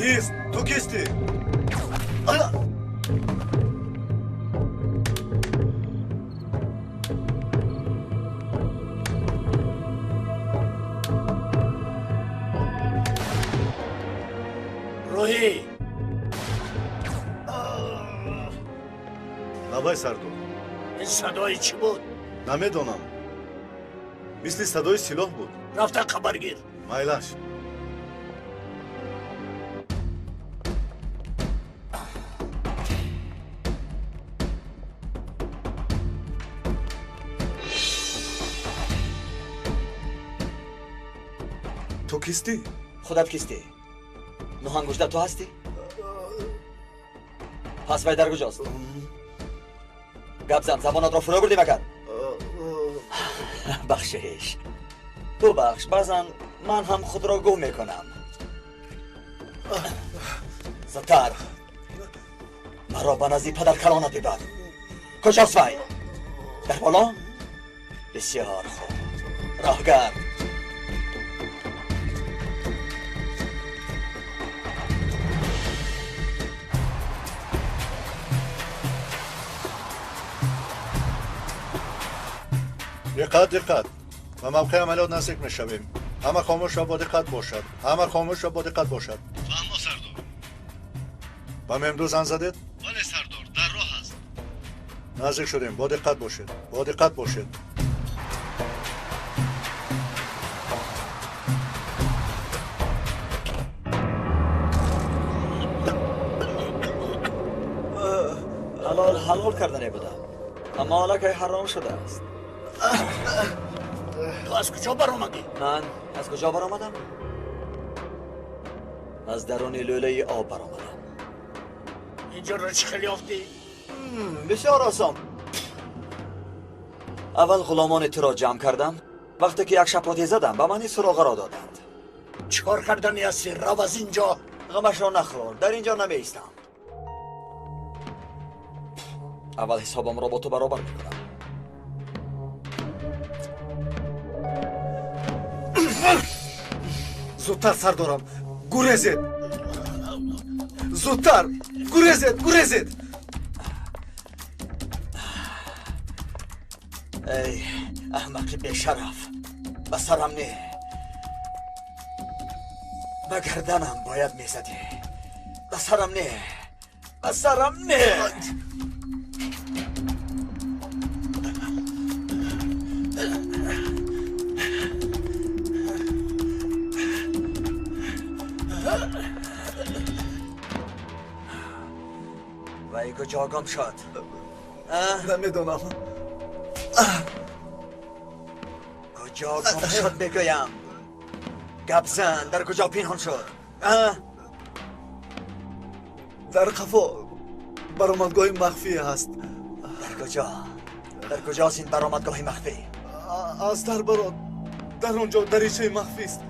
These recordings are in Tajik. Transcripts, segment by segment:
Ист, ту кистӣ? Рӯҳӣ! Лабай, сардор. Ин садои чӣ буд? Намедонам. Мисли садои силоҳ буд. Рафта хабаргир. Майлаш. Ту кистӣ? Худат кистӣ? Нӯҳангушта ту ҳастӣ? Пас вай дар куҷост? Гап зан, забонатро фурӯ бурдӣ магар? Бахшиш, бубахш, баъзан ман ҳам худро гум мекунам. Зудтар маро ба назди падаркалонат бибар. Куҷост вай? Дар боло? Бисёр хуб, роҳгард. Диққат, диққат! Ба мавқеи амалиёт наздик мешавем. Ҳама хомӯш ва бодиққат бошад. Ҳама хомӯш ва бодиққат бошад. Фаҳмо, сардор. Ба Мемду занг задед? Бале, сардор, дар роҳ аст. Наздик шудем. Бодиққат бошед. Бодиққат бошед. Ҳалол ҳалол кардане будам, аммо аллакай ҳаром шудааст. Ту аз куҷо баромадӣ? Ман аз куҷо баромадам? Аз даруни лӯлаи об баромадам. Инҷоро чӣ хел ёфтӣ? Бисёр осон. Аввал ғуломони туро ҷамъ кардам. Вақте ки як шапоте задам, ба ман ин суроғаро доданд. Чӣ кор кардани ҳастӣ? Рав аз ин ҷо. Ғамашро нахӯр, дар ин ҷо намеистам. Аввал ҳисобамро бо ту баробар мекунам. Зудтар, сардорам, гурезед! Зудтар, гурезед, гурезед! Эй аҳмақи бешараф, ба сарам не, ба гарданам бояд мезадӣ. Ба сарам не, ба сарам не. Вай куҷо гум шуд? Намедонам. Куҷо гум шуд бигӯям? Гап зан, дар куҷо пинҳон шуд? Дар қафо баромадгоҳи махфие ҳаст. Дар куҷо? Дар куҷост ин баромадгоҳи махфӣ? Аз дар баро, дар он ҷо даричаи махфист.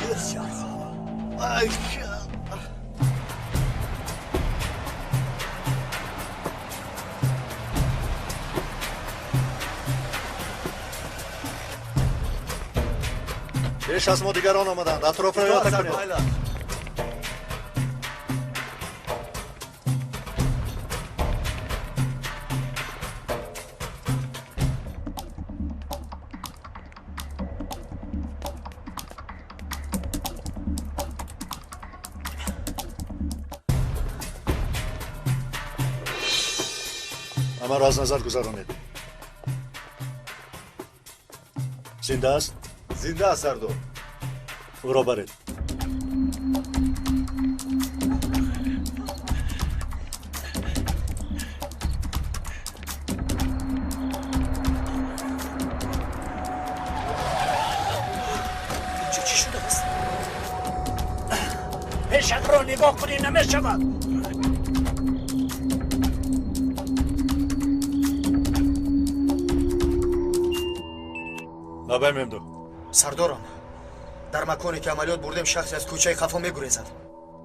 Бисёр хуб. Пеш аз мо дигарон омаданд. Атрофро иҳота кунед. Ҳамаро аз назар гузаронед. Зинда аст? Зинда аст, сардор. Ӯро баред. Инҷо чӣ шудааст? Пешакро нигоҳ кунӣ намешавад. Лабай, Мемду. Сардорам, дар маконе ки амалиёт бурдем, шахсе аз кӯчаи қафо мегурезад.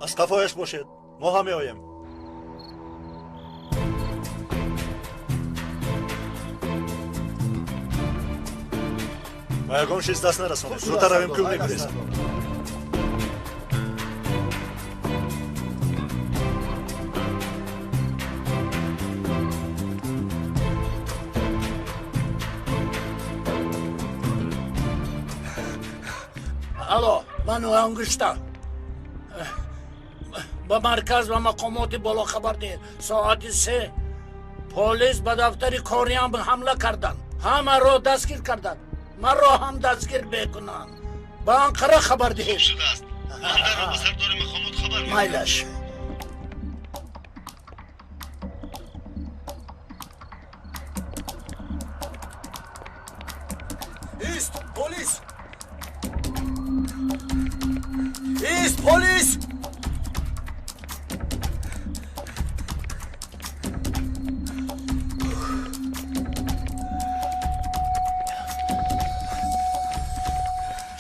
Аз қафояш бошед, мо ҳам меоем. Ба ягон чиз даст нарасонед. Зудтар равем, кӯ мегурезад. Алло, ман ангушта. Ба марказ ва мақомоти боло хабар диҳед. Соати 3 полис ба дафтари кориам ҳамла карданд. Ҳамаро дастгир карданд. Маро ҳам дастгир мекунанд. Ба Анқара хабар диҳед. Хуб шудааст. Ман дарро ба сардори мақомот хабар медиҳам. Майлаш. Ист, полис! Ист, полис!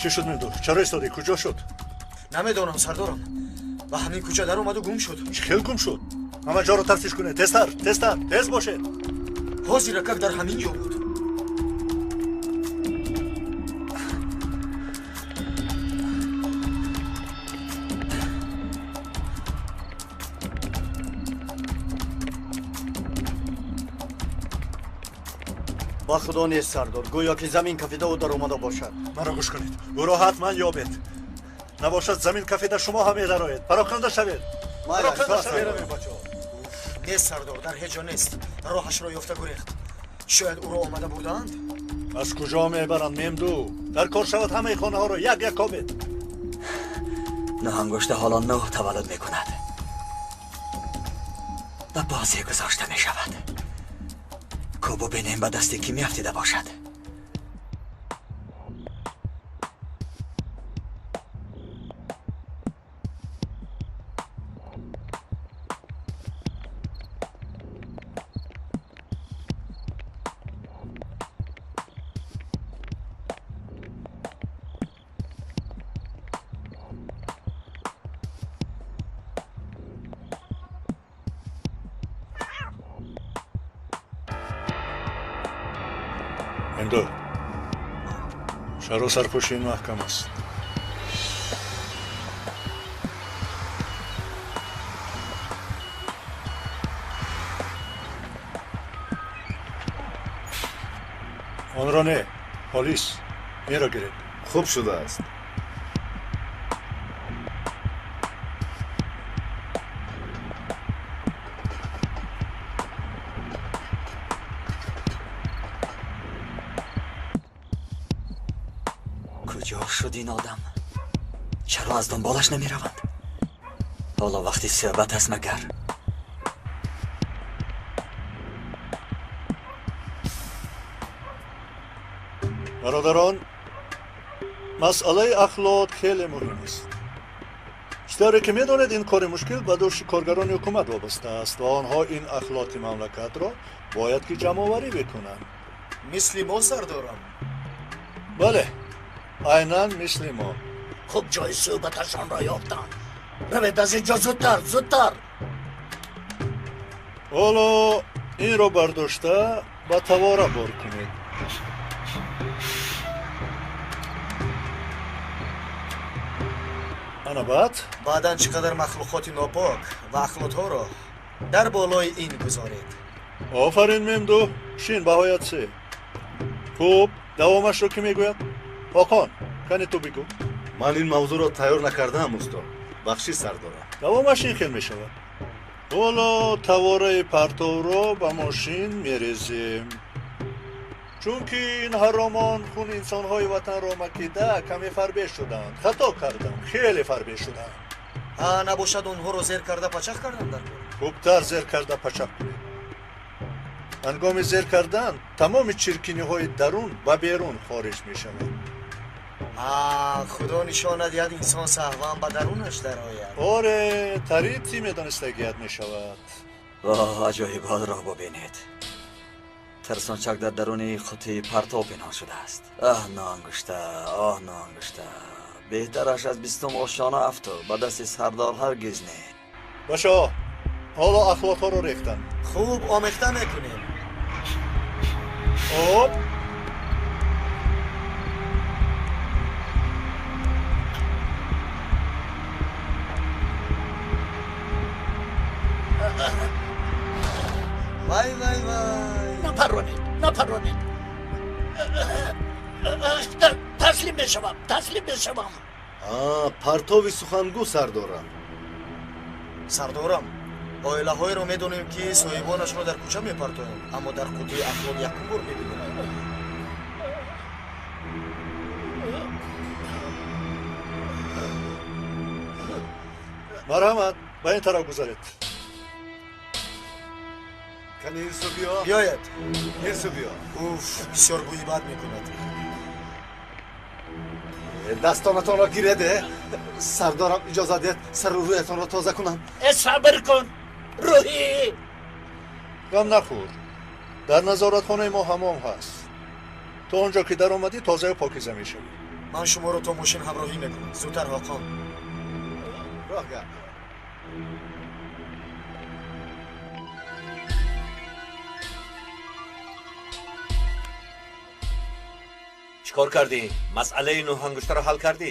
Чӣ шуд, Мимду? Чаро истодӣ? Куҷо шуд? Намедонам, сардорам. Ба ҳамин кӯча даромаду гум шуд. Чӣ хел гум шуд? Ҳама ҷоро тафтиш кунед. Тезтар, тезтар, тез бошед. Ҳозир ракак дар ҳамин ҷо буд. Ба худо нест, сардор. Гӯё ки замин кафида ӯ даромада бошад. Маро гӯш кунед. Ӯро ҳатман ёбед. Набошад замин кафида шумо ҳам медароед. Пароканда шавед. Пароканда шавед. Нест, сардор, дар ҳеҷ ҷо нест. Роҳашро ёфта гурехт. Шояд ӯро омада бурдаанд? Аз куҷо мебаранд, Мемду? Дар кор шавад ҳамаи хонаҳоро як як кобед. Ноҳангушта ҳоло 9 таваллуд мекунад. Ба бозӣ гузошта мешавад. Ку бубинем ба дасти кӣ меафтида бошад. Мемду, чаро сарпӯши ин маҳкам аст? Онро не, полис, инро гиред. Хуб шудааст. Куҷо шуд ин одам? Чаро аз дунболаш намераванд? Ҳоло вақти суҳбат аст магар? Бародарон, масъалаи ахлот хеле муҳим аст. Чӣ тавре ки медонед, ин кори мушкил ба дӯши коргарони ҳукумат вобаста аст ва онҳо ин ахлоти мамлакатро бояд ки ҷамъоварӣ бикунанд. Мисли мо, сардорам? Бале, айнан мисли мо. Хуб ҷои суҳбаташонро ёфтам. Равед аз инҷо зудтар, зудтар. Ҳоло инро бардошта ба тавора бор кунед. Ана баъд? Баъдан чӣ қадар махлуқоти нопок ва ахлотҳоро дар болои ин гузоред. Офарин, Мемду. Шин баҳоят се. Хуб, давомашро кӣ мегӯяд? Ҳоқон, кани ту бигӯ. Ман ин мавзӯъро тайёр накардаам, устод. Бахшиш, сардорам. Давомаш ин хел мешавад. Ҳоло тавораи партовро ба мошин мерезем. Чунки ин ҳаромон хуни инсонҳои ватанро макида каме фарбе шуданд. Хато кардам, хеле фарбе шуданд. Набошад онҳоро зер карда пачақ кардам дар кор? Хубтар зер карда пачақ кунед. Ҳангоми зер кардан тамоми чиркиниҳои дарун ба берун хориҷ мешавад. Худо нишон надиҳад инсон саҳван ба дарунаш дарояд. Оре, тарити медонистагият мешавад. Воҳ, аҷоиботро бубинед. Тарсончак дар даруни қуттии партов пинҳон шудааст. Аҳ, ноангушта, оҳ, ноангушта. Беҳтараш аз 20 ошёна афту, ба дасти сардор ҳаргиз не. Бачаҳо, ҳоло ахлотҳоро рехтанд. Хуб омехта мекунем. Об. Таслим мешавам, таслим мешавам. Партови сухангӯ, сардорам. Сардорам, оилаҳоеро медонем, ки соҳибонашро дар кӯча мепартоянд, аммо дар қутии ахлот якум бор мебинем. Марҳамат, ба ин тараф гузаред. Кани Ирсу биё. Биёед. Ирсу биё. Уф, бисёр бӯи бад мекунад. Дастонатонро гиред. Сардорам, иҷозат диҳед сару рӯятонро тоза кунам. Э, сабр кун, рӯҳӣ. Ғам нахӯр, дар назоратхонаи мо ҳамом ҳаст. То он ҷо ки даромадӣ, тозаю покиза мешавӣ. Ман шуморо то мошин ҳамроҳӣ мекунам. Зудтар, Ҳоқон. Роҳ гард. Чӣ кор кардӣ? Масъалаи нӯҳангуштаро ҳал кардӣ?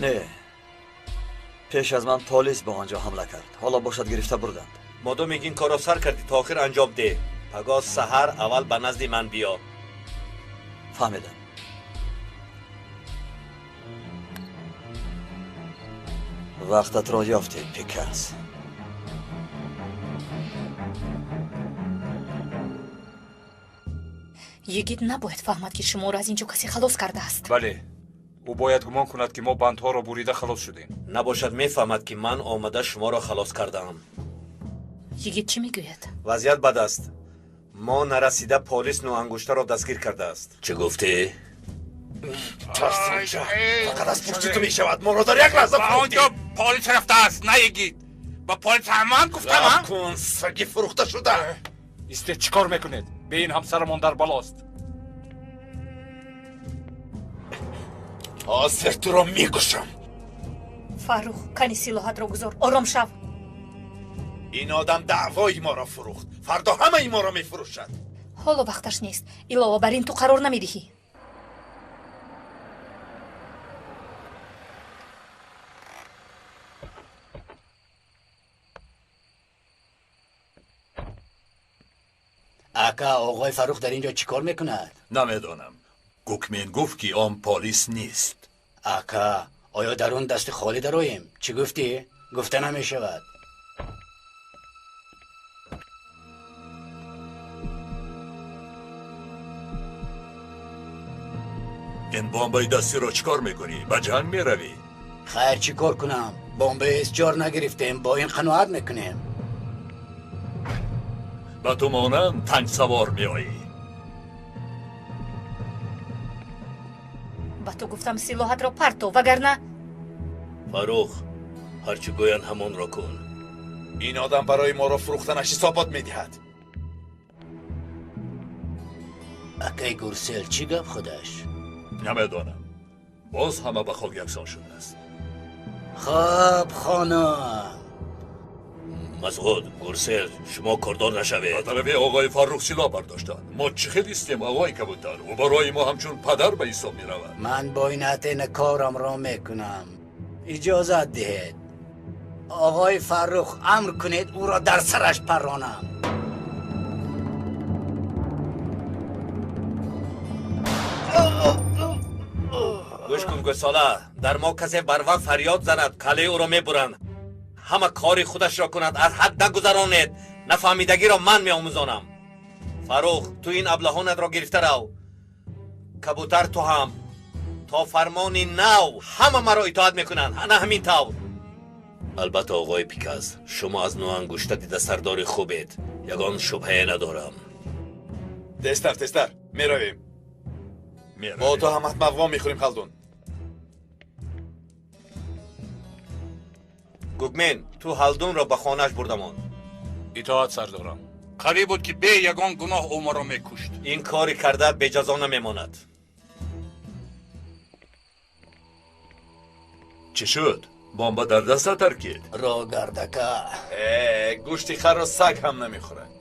Не, пеш аз ман полис ба он ҷо ҳамла кард. Ҳоло бошад, гирифта бурданд. Модоме ки ин корро сар кардӣ, то охир анҷом деҳ. Пагоҳ саҳар аввал ба назди ман биё. Фаҳмидам. Вақтатро ёфтед, Пикас. Йигит набояд фаҳмад, ки шуморо аз ин ҷо касе халос кардааст. Бале, ӯ бояд гумон кунад, ки мо бандҳоро бурида халос шудем. Набошад, мефаҳмад, ки ман омада шуморо халос кардаам. Йигит чӣ мегӯяд? Вазъият бад аст. Мо нарасида полис нӯҳангуштаро дастгир кардааст. Чӣ гуфтӣ? Тарсонча, фақат аз пушти ту мешавад. Моро дар як лаҳза Ба он ҷо полис рафтааст, на Йигит. Ба полис ҳаман гуфтам. Рафт кун, саги фурӯхта шуда. Истед, чӣ кор мекунед? Бе ин ҳамсарамон дар балост. Ҳозир туро мекушам. Фаррух, кани силоҳатро гузор, ором шав. Ин одам даъвои моро фурӯхт, фардо ҳамаи моро мефурӯшад. Ҳоло вақташ нест. Илова бар ин, ту қарор намедиҳӣ. Ака, оғои Фаррух дар ин ҷо чӣ кор мекунад? Намедонам. Гукмен гуфт, ки он полис нест. Ака, оё дар он дасти холӣ дароем? Чӣ гуфтӣ? Гуфта намешавад. Ин бомбаи дастиро чӣ кор мекунӣ? Ба ҷанг меравӣ? Хайр, чӣ кор кунам? Бомбаи эсчор нагирифтем, бо ин қаноат мекунем. Ба ту монанд танксавор меоӣ. Ба ту гуфтам, силоҳатро парто, вагарна Фаррух, ҳарчи гӯянд, ҳамонро кун. Ин одам барои моро фурӯхтанаш ҳисобот медиҳад. Акаи Гурсел, чӣ гап худаш? Намедонам, боз ҳама ба хок яксон шудааст. Хоб, хонум. Масъуд, Гурсел, шумо кордор нашавед. Ба тарафи оғои Фаррух силоҳ бардоштанд. Мо чӣ хел истем, оғои Кабутар? Ӯ барои мо ҳамчун падар ба ҳисоб меравад. Ман бо ин атена корамро мекунам. Иҷозат диҳед. Оғои Фаррух, амр кунед, ӯро дар сараш парронам. Гӯш кун, гӯсола, дар мо касе барвақт фарёд занад, каллаи ӯро мебуранд. Ҳама кори худашро кунад, аз ҳад нагузаронед. Нафаҳмидагиро ман меомӯзонам. Фаррух, ту ин аблаҳонатро гирифта рав. Кабутар, ту ҳам. То фармони нав ҳама маро итоат мекунанд, ана ҳамин тавр. Албатта, оғои Пикас, шумо аз нӯҳангушта дида сардори хубед, ягон шубҳае надорам. Тезтар, тезтар, меравем. Мо то ҳам ҳатман вомехӯрем, Халдун. Гугмен, ту Ҳалдунро ба хонааш бурдамон. Итоат, сардорам. Қариб буд, ки бе ягон гуноҳ ӯ моро мекушт. Ин кори карда беҷазо намемонад. Чӣ шуд? Бомба дар даста таркид? Роҳ гардака. Э, гӯшти харро саг ҳам намехӯрад.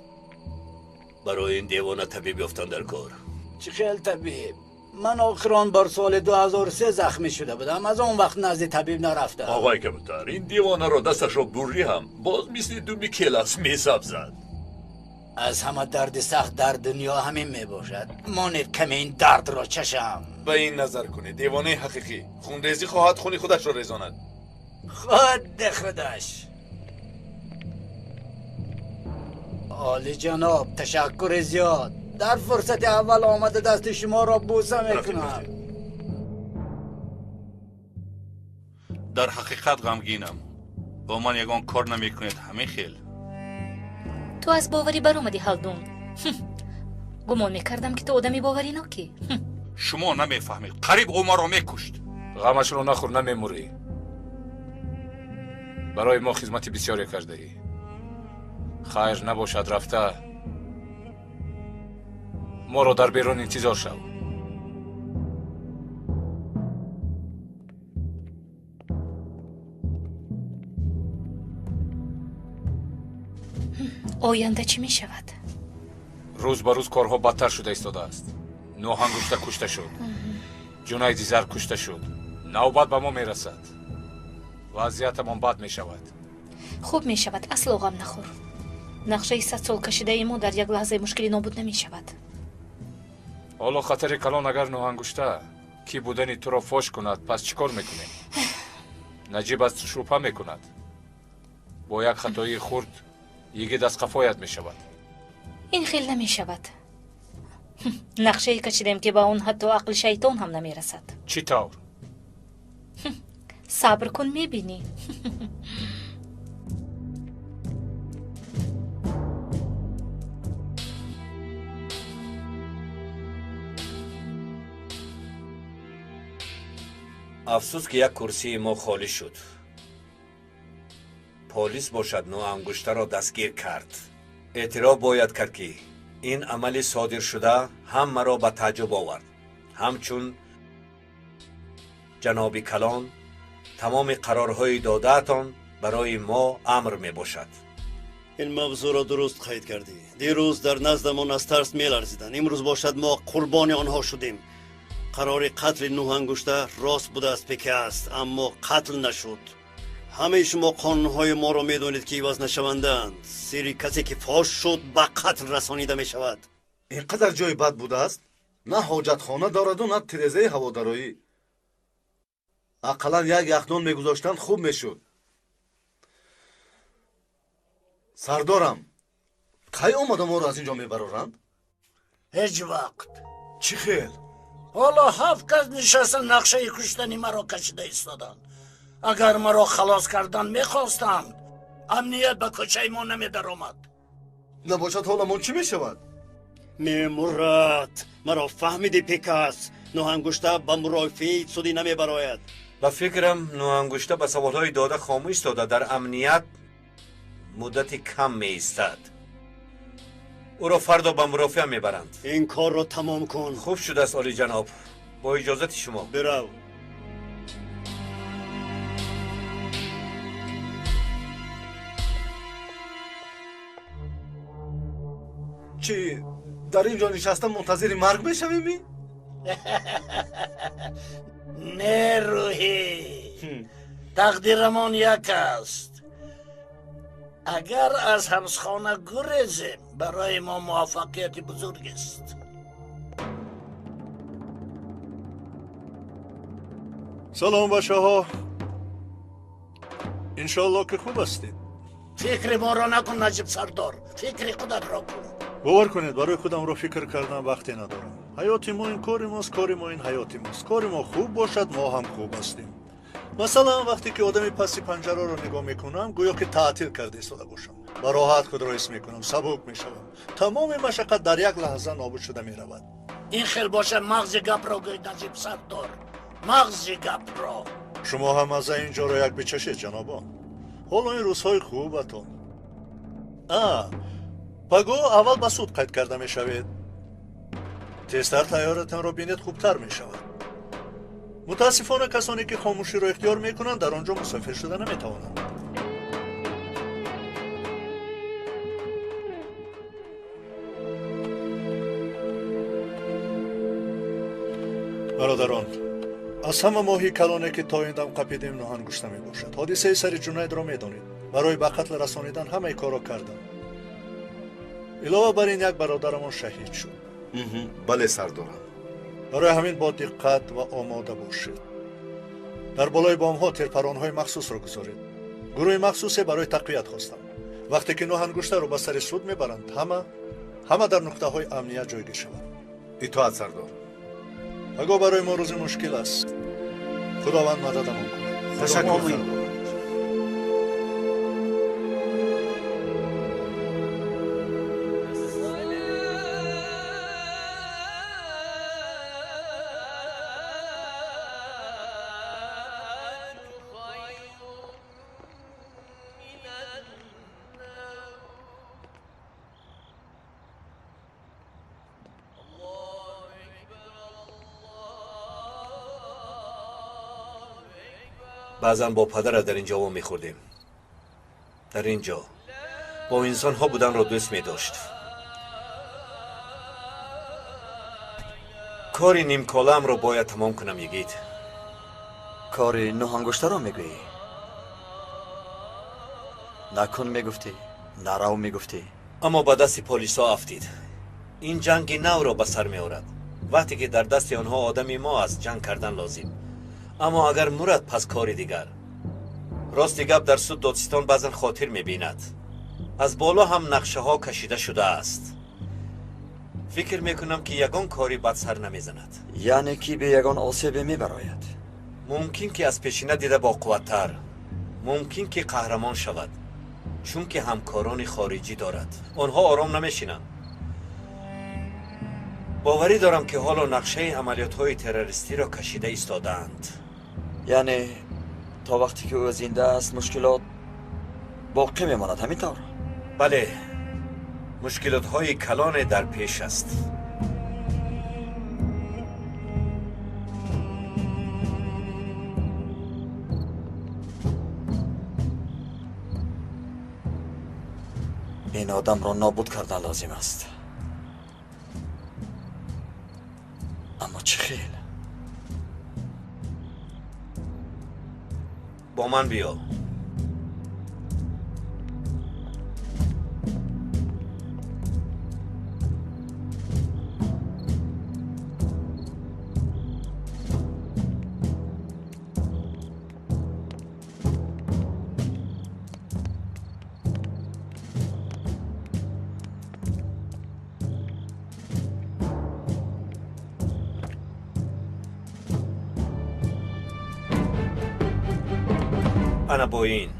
Барои ин девона табиб ёфтан дар кор. Чӣ хел табиб? Ман охирон бор соли 2003 захмӣ шуда будам, аз он вақт назди табиб нарафтам. Оғои Кабутар, ин девонаро дасташро буррӣ ҳам, боз мисли думи келас месабзад. Аз ҳама дарди сахт дар дунё ҳамин мебошад. Монед каме ин дардро чашам. Ба ин назар кунед, девонаи ҳақиқӣ хунрезӣ хоҳад, хуни худашро резонад. Худ худаш. Олиҷаноб, ташаккури зиёд. Дар фурсати аввал омада дасти шуморо бӯса мекунам. Дар ҳақиқат ғамгинам. Бо ман ягон кор намекунед, ҳамин хел. Ту аз боварӣ баромадӣ, Ҳалдун. Гумон мекардам, ки ту одами боваринокӣ. Шумо намефаҳмед, қариб ӯ маро мекушт. Ғамашро нахӯр, намемурӣ. Барои мо хизмати бисёре кардаӣ. Хайр набошад, рафта моро дар берун интизор шав. Оянда чӣ мешавад? Рӯз ба рӯз корҳо бадтар шуда истодааст. Нӯҳангушта кушта шуд, Ҷунайди Зар кушта шуд. Навбат ба мо мерасад. Вазъиятамон бад мешавад. Хуб мешавад, асло ғам нахӯр. Нақшаи садсол кашидаи мо дар як лаҳзаи мушкилӣ нобуд намешавад. Ҳоло хатари калон, агар Нӯҳангушта кӣ будани туро фош кунад, пас чӣ кор мекунем? Наҷиб аз шубҳа мекунад. Бо як хатоии хурд йигит аз қафоят мешавад. Ин хел намешавад. Нақшае кашидем, ки ба он ҳатто ақли шайтон ҳам намерасад. Чӣ тавр? Сабр кун, мебинӣ. Афсӯс, ки як курсии мо холӣ шуд. Полис бошад Нӯҳангуштаро дастгир кард. Эътироф бояд кард, ки ин амали содиршуда ҳамаро ба тааҷҷуб овард. Ҳамчун ҷаноби калон, тамоми қарорҳои додаатон барои мо амр мебошад. Ин мавзӯъро дуруст қайд кардӣ. Дирӯз дар наздамон аз тарс меларзиданд, имрӯз бошад мо қурбони онҳо шудем. Қарори қатли Нӯҳангушта рост будааст, пеке аст, аммо қатл нашуд. Ҳамаи шумо қонунҳои моро медонед, ки иваз нашавандаанд. Сирри касе ки фош шуд, ба қатл расонида мешавад. Ин қадар ҷои бад будааст, на ҳоҷатхона дораду, на тирезаи ҳаводароӣ. Ақаллан як яхдон мегузоштанд, хуб мешуд. Сардорам, кай омада моро аз ин ҷо мебароранд? Ҳеҷ вақт. Чӣ хел? Ҳоло ҳафт кас нишаста нақшаи куштани маро кашида истоданд. Агар маро халос кардан мехостанд, амният ба кӯчаи мо намедаромад. Набошад, ҳоламон чӣ мешавад? Мемурад, маро фаҳмиди, пекас. Нӯҳангушта ба мурофиаи судӣ намебарояд. Ба фикрам, Нӯҳангушта ба саволҳои дода хомӯш истода дар амният муддати кам меистад. Ӯро фардо ба мурофиа мебаранд. Ин корро тамом кун. Хуб шудааст, олиҷаноб. Бо иҷозати шумо. Бирав. Чӣ, дар ин ҷо нишаста мунтазири марг мешавем? Не, рӯҳӣ, тақдирамон як аст. Агар аз ҳабсхона гурезем, барои мо муваффақияти бузург аст. Салом, бачаҳо. Иншоалло, ки хуб ҳастед. Фикри моро накун, Наҷиб сардор, фикри худатро кун. Бовар кунед, барои худамро фикр кардан вақте надорам. Ҳаёти мо ин кори мост, кори мо ин ҳаёти мост. Кори мо хуб бошад, мо ҳам хуб ҳастем. Масалан, вақте ки одами паси панҷараро нигоҳ мекунам, гӯё ки таътил карда истода бошам. Ба роҳат худро ҳис мекунам, сабук мешавам. Тамоми машаққат дар як лаҳза нобуд шуда меравад. Ин хел бошад, мағзи гапро гӯй, Наҷиб сардор, мағзи гапро. Шумо ҳам аз ин ҷоро як бичашед, ҷанобон. Ҳоло ин рӯзҳои хубатон. Паго аввал ба суд қайд карда мешавед. Тезтар тайёратонро бинед, хубтар мешавад. Мутаассифона, касоне ки хомӯширо ихтиёр мекунанд, дар он ҷо мусофир шуда наметавонанд. Бародарон, аз ҳама моҳи калоне ки то ин дам қапидем, Нӯҳангушта мебошад. Ҳодисаи сари Ҷунайдро медонед. Барои ба қатл расонидан ҳамаи корро кардам. Илова бар ин як бародарамон шаҳид шуд. Бале, сардорам. Барои ҳамин бо диққат ва омода бошед. Дар болои бомҳо тирпаронҳои махсусро гузоред. Гурӯҳи махсусе барои тақвият хостам. Вақте ки нӯҳ ангуштаро ба сари суд мебаранд, ҳама дар нуқтаҳои амният ҷойгир шаванд. Итоат, сардор. Пагоҳ барои мо рӯзи мушкил аст. Худованд мададамон кунад. Ташаккур, сардор. Баъзан бо падарат дар ин ҷо вомехӯрдем. Дар ин ҷо бо инсонҳо буданро дӯст медошт. Кори нимколаамро бояд тамом кунам, йигит. Кори нӯҳангуштаро мегӯӣ? Накун мегуфтӣ, нарав мегуфтӣ. Аммо ба дасти полисҳо афтид. Ин ҷанги навро ба сар меорад. Вақте ки дар дасти онҳо одами мо аст, ҷанг кардан лозим. Аммо агар мурад, пас кори дигар. Рости гап, дар суд додситон баъзан хотир мебинад. Аз боло ҳам нақшаҳо кашида шудааст. Фикр мекунам, ки ягон кори бад сар намезанад. Яъне ки бе ягон осебе мебарояд? Мумкин ки аз пешина дида боқувваттар, мумкин ки қаҳрамон шавад, чунки ҳамкорони хориҷӣ дорад. Онҳо ором намешинанд. Боварӣ дорам, ки ҳоло нақшаи амалиётҳои террористиро кашида истодаанд. Яъне то вақте ки ӯ зинда аст, мушкилот боқӣ мемонад, ҳамин тавр? Бале, мушкилотҳои калоне дар пеш аст. Ин одамро нобуд кардан лозим аст. Аммо чӣ хел? Бо ман биё. Ана бо ин.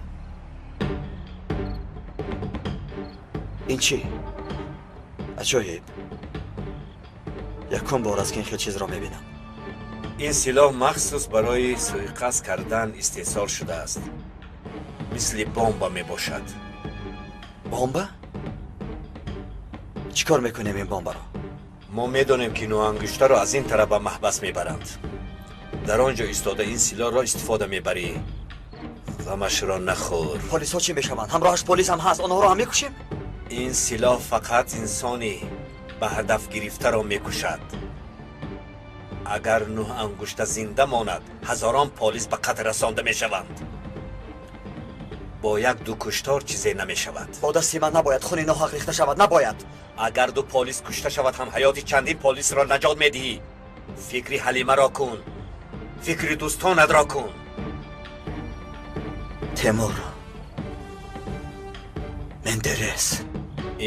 Ин чӣ? Аҷоиб. Якум бор аст, ки ин хел чизро мебинам. Ин силоҳ махсус барои суиқасд кардан истеҳсол шудааст. Мисли бомба мебошад. Бомба? Чӣ кор мекунем ин бомбаро? Мо медонем, ки нӯҳангуштаро аз ин тараф ба маҳбас мебаранд. Дар он ҷо истода ин силоҳро истифода мебарӣ. Ғамашро нахӯр. Полисҳо чӣ мешаванд? Ҳамроҳаш полис ҳам ҳаст, онҳоро ҳам мекушем? Ин силоҳ фақат инсони ба ҳадаф гирифтаро мекушад. Агар нӯҳ ангушта зинда монад, ҳазорон полис ба қатл расонда мешаванд. Бо як-ду куштор чизе намешавад. Бо дасти ман набояд хуни ноҳақ рехта шавад, набояд. Агар ду полис кушта шавад ҳам, ҳаёти чандин полисро наҷот медиҳӣ. Фикри Ҳалимаро кун, фикри дӯстонатро кун. Темур Мендерес.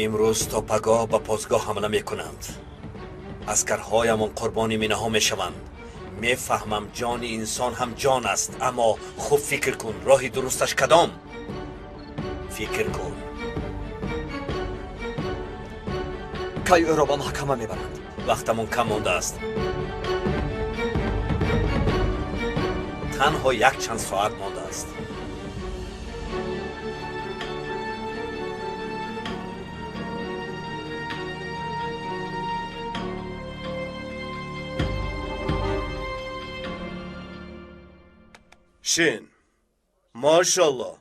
Имрӯз то пагоҳ ба посгоҳ ҳамла мекунанд. Аскарҳоямон қурбони минаҳо мешаванд. Мефаҳмам, ҷони инсон ҳам ҷон аст, аммо хуб фикр кун, роҳи дурусташ кадом? Фикр кун. Кай ӯро ба маҳкама мебаранд? Вақтамон кам мондааст. Танҳо якчанд соат мондааст. Шин. Машаллоҳ.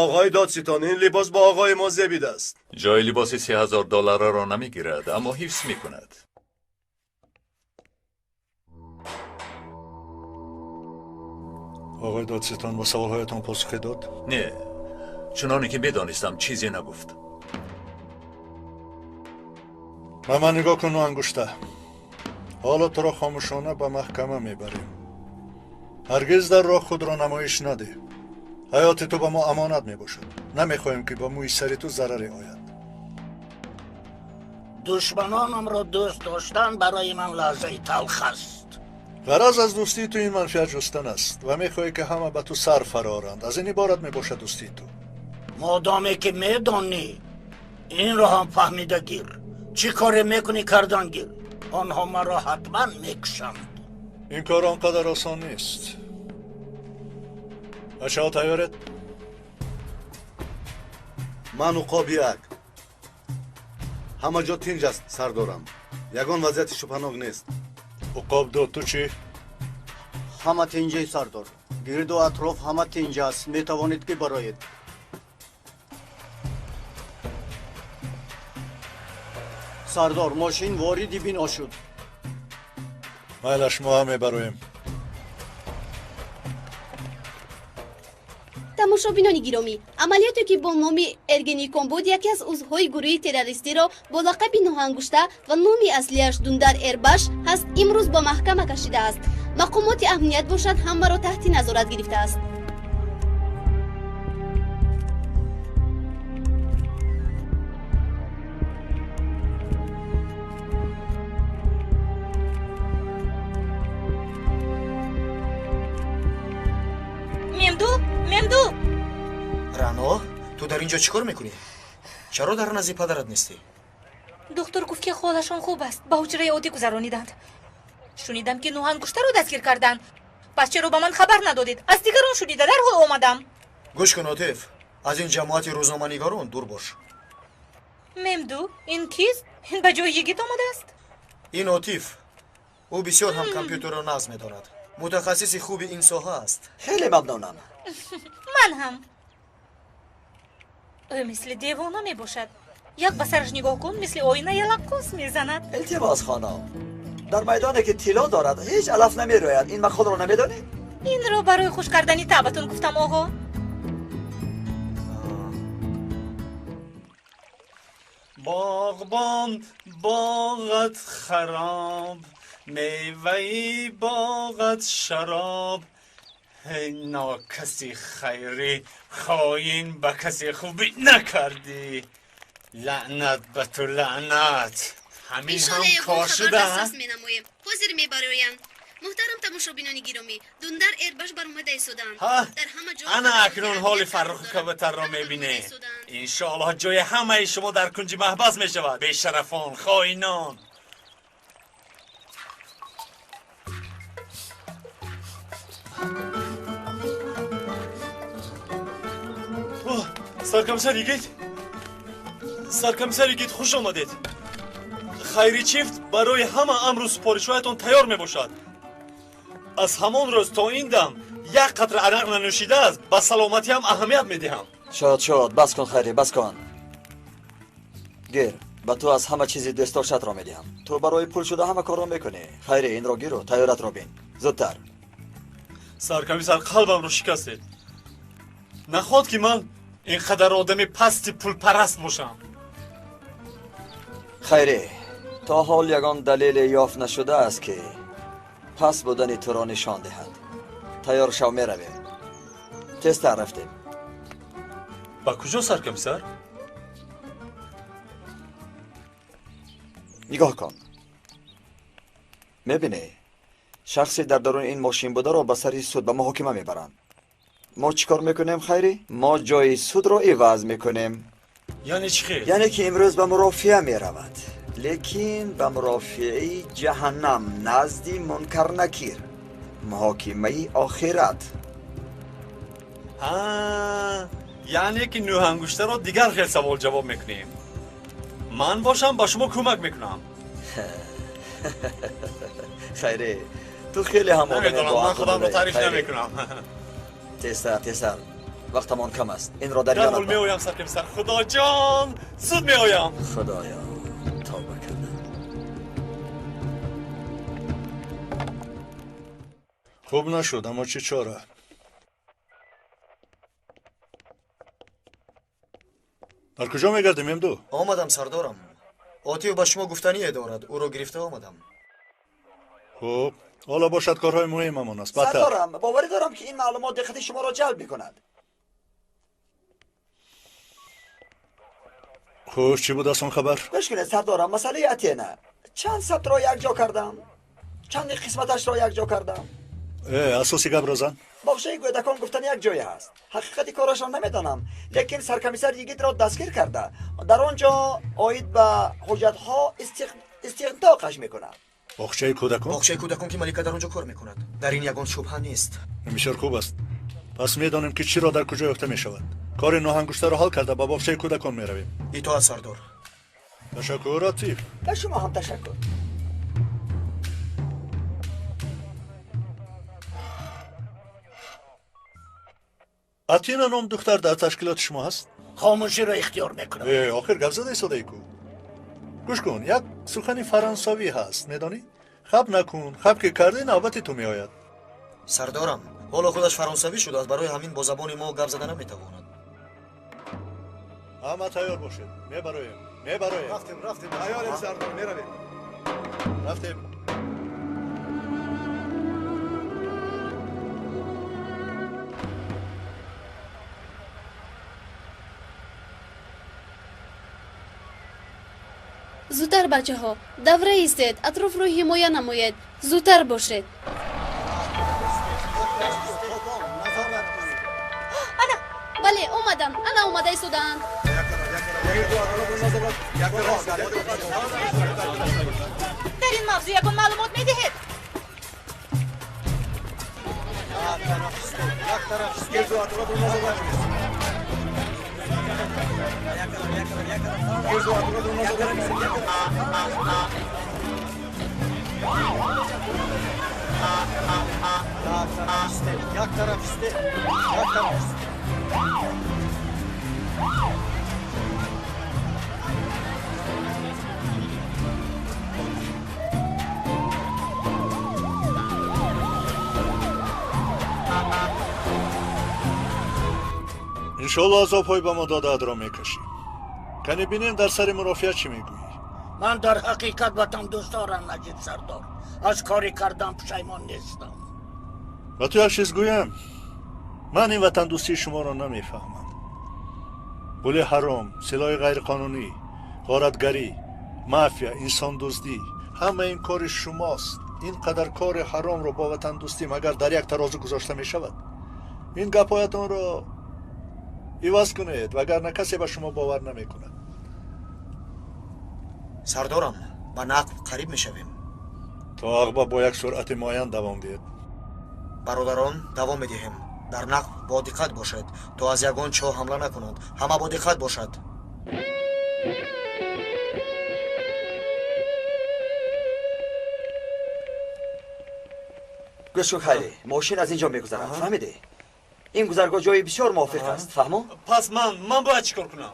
Оғои додситон, ин либос бо оғои мо зебида аст. Ҷои либоси 3000 долларро намегирад, аммо ҳифз мекунад. Оғои додситон ба саволҳоятон посухе дод? Не, чуноне ки медонистам, чизе нагуфт. Ба ман нигоҳ кун, ангушта. Ҳоло туро хомӯшона ба маҳкама мебарем. Ҳаргиз дар роҳ худро намоиш надеҳ. Ҳаёти ту ба мо амонат мебошад. Намехоҳем, ки ба мӯи сари ту зараре ояд. Душманонамро дӯст доштан барои ман лаҳзаи талх аст. Ғараз аз дӯстии ту ин манфиат ҷустан аст ва мехоҳӣ, ки ҳама ба ту сар фароранд. Аз ин иборат мебошад дӯстии ту. Модоме ки медонӣ, инро ҳам фаҳмида гир. Чӣ коре мекунӣ, кардан гир. Онҳо маро ҳатман мекушанд. Ин кор он қадар осон нест. Бачаҳо, тайёред? Ман уқоб як. Ҳама ҷо тинҷ аст, сардорам. Ягон вазъияти шубҳанок нест. Уқоб ду, ту чӣ? Ҳама тинҷи, сардор. Гирду атроф ҳама тинҷ аст. Метавонед, ки бароед. Сардор, мошин вориди бино шуд. Майлаш, мо ҳам мебароем. Тамошобинони гиромӣ, амалиёте, ки бо номи Эргеникон буд, яке аз узвҳои гурӯҳи террористиро бо лақаби Нӯҳангушта ва номи аслиаш Дундар Эрбаш ҳаст, имрӯз ба маҳкама кашидааст. Мақомоти амният бошад, ҳамаро таҳти назорат гирифтааст. Мемду! Рано, ту дар ин ҷо чӣ кор мекунӣ? Чаро дар назди падарат нестӣ? Духтур гуфт, ки ҳолашон хуб аст. Ба ҳуҷраи оддӣ гузарониданд. Шунидам, ки Нӯҳангуштаро дастгир карданд. Пас чаро ба ман хабар надодед? Аз дигарон шунида дарҳол омадам. Гӯш кун, Отиф, аз ин ҷамоати рӯзноманигорон дур бош. Мемду, ин кист? Ин ба ҷои йигит омадааст? Ин Отиф. Ӯ бисёр ҳам компютерро нағз медонад. Мутахассиси хуби ин соҳа аст. Хеле мамнунам. Ман ҳам. Ӯ мисли девона мебошад. Як ба сараш нигоҳ кун, мисли оина ялаққос мезанад. Илтимос, хонум, дар майдоне, ки тилло дорад, ҳеҷ алаф намерӯяд. Ин мақолро намедонед? Инро барои хуш кардани табатон гуфтам, оғо. Боғбон, боғат хароб, меваи боғат шароб. Эй нокаси хайрӣ, хоин, ба касе хубӣ накардӣ. Лаънат ба ту, лаънат! Ҳамин ҳам кор шуда. Менамоем, ҳозир мебароянд. Муҳтарам тамошобинони гиромӣ, Дундар Эрбаш баромада истоданд. Дар ҳама ҷо Ана акнун ҳоли Фарруху Кабутарро мебинед. Иншоаллоҳ, ҷои ҳамаи шумо дар кунҷи маҳбас мешавад, бешарафон, хоинон. Саркомиссар Йигит, саркомиссар Йигит, хуш омадед. Хайри Чифт барои ҳама амру супоришҳоятон тайёр мебошад. Аз ҳамон рӯз то ин дам як қатра арақ нанӯшидааст. Ба саломатиам аҳамият медиҳам. Шод, шод, бас кун, Хайри, бас кун. Гир, ба ту аз ҳама чизи дӯстдоштатро медиҳам. Ту барои пул шуда ҳама корро мекунӣ. Хайри, инро гиру тайёратро бин зудтар. Саркомиссар, қалбамро шикастед. Нахоҳад, ки ман ин қадар одами пасти пулпараст бошам. Хайре, то ҳол ягон далеле ёфт нашудааст, ки паст будани туро нишон диҳад. Тайёр шав, меравем. Тезтар, рафтем. Ба куҷо, саркомиссар? Нигоҳ кун, мебинӣ, шахсе дар даруни ин мошин бударо ба сари суд, ба муҳокима мебаранд. Мо чӣ кор мекунем, Хайрӣ? Мо ҷои судро иваз мекунем. Яъне чӣ хел? Яъне ки имрӯз ба мурофиа меравад, лекин ба мурофиаи ҷаҳаннам, назди Мункарнакир, муҳокимаи охират. Яъне ки Нӯҳангуштаро дигар хел савол ҷавоб мекунем. Ман бошам, ба шумо кӯмак мекунам. Хайре, ту хеле ҳам одаме. Намедонам, ман худамро таъриф намекунам. Тезтар, тезтар, вақтамон кам аст. Инро дар ёдат. Дарҳол меоям, саркомиссар. Худоҷон, зуд меоям. Худоё, тавба кардам. Хуб нашуд, аммо чӣ чора? Дар куҷо мегардем, Мемду? Омадам, сардорам. Отиев ба шумо гуфтание дорад, ӯро гирифта омадам. Хуб, ҳоло бошад корҳои муҳимамон аст. Бадтар. Сардорам, боварӣ дорам, ки ин маълумот диққати шуморо ҷалб мекунад. Хуш, чӣ буд аз он хабар? Гӯш кунед, сардорам, масъалаи Атена. Чанд сабтро якҷо кардам, чанди қисматашро якҷо кардам. Асоси гапро зан. Боғчаи кӯдакон гуфтан як ҷое ҳаст. Ҳақиқати корашро намедонам, лекин саркомиссар йигитро дастгир карда, дар он ҷо оид ба ҳуҷҷатҳо истинтоқаш мекунад. Боғчаи кӯдакон? Боғчаи кӯдакон, ки Малика дар он ҷо кор мекунад. Дар ин ягон шубҳа нест. Бисёр хуб аст. Пас медонем, ки чиро дар куҷо ёфта мешавад. Кори ноҳангуштаро ҳал карда ба боғчаи кӯдакон меравем. Итоат, сардор. Ташаккур, Атиф. Ба шумо ҳам ташаккур. Атина ном духтар дар ташкилоти шумо ҳаст? Хомӯширо ихтиёр мекунам. Охир гап зада истодаи ку. Гӯш кун, як сухани фаронсавӣ ҳаст, медонӣ? Хаб накун, хаб ки кардӣ, навбати ту меояд. Сардорам, ҳоло худаш фаронсавӣ шудааст, барои ҳамин бо забони мо гап зада наметавонад. Ҳама тайёр бошед, мебароем, мебароем. Рафтем, рафтем, тайёрем, сардор, меравем. Рафтем. Зудтар, бачаҳо, давра истед, атрофро ҳимоя намоед, зудтар бошед. Ана. Бале, омаданд, ана омада истодаанд. Дар ин мавзӯъ ягон маълумот медиҳед? Як тараф исте, як тараф исте. Иншоалло азобҳои ба мо додаатро мекашӣ. Кане бинем, дар сари мурофиа чӣ мегӯӣ? Ман дар ҳақиқат ватандӯстдорам, Наҷиб сардор. Аз кори кардам пушаймон нестам. Ба ту як чиз гӯям, ман ин ватандӯстии шуморо намефаҳмам. Пули ҳаром, силоҳи ғайриқонунӣ, ғоратгарӣ, мафия, инсондуздӣ — ҳама ин кори шумост. Ин қадар кори ҳаромро бо ватандӯстӣ магар дар як тарозу гузошта мешавад? Ин гапҳоятонро иваз кунед, вагарна касе ба шумо бовар намекунад. Сардорам, ба нақб қариб мешавем. То ағба бо як суръати муайян давом диҳед. Бародарон, давом медиҳем. Дар нақб бодиққат бошед, то аз ягон чоҳ ҳамла накунанд. Ҳама бодиққат бошад. Гӯш кун, Хайри, мошин аз ин ҷо мегузарад, фаҳмидӣ? Ин гузаргоҳ ҷои бисёр мувофиқ аст, фаҳмо? Пас ман бояд чӣ кор кунам?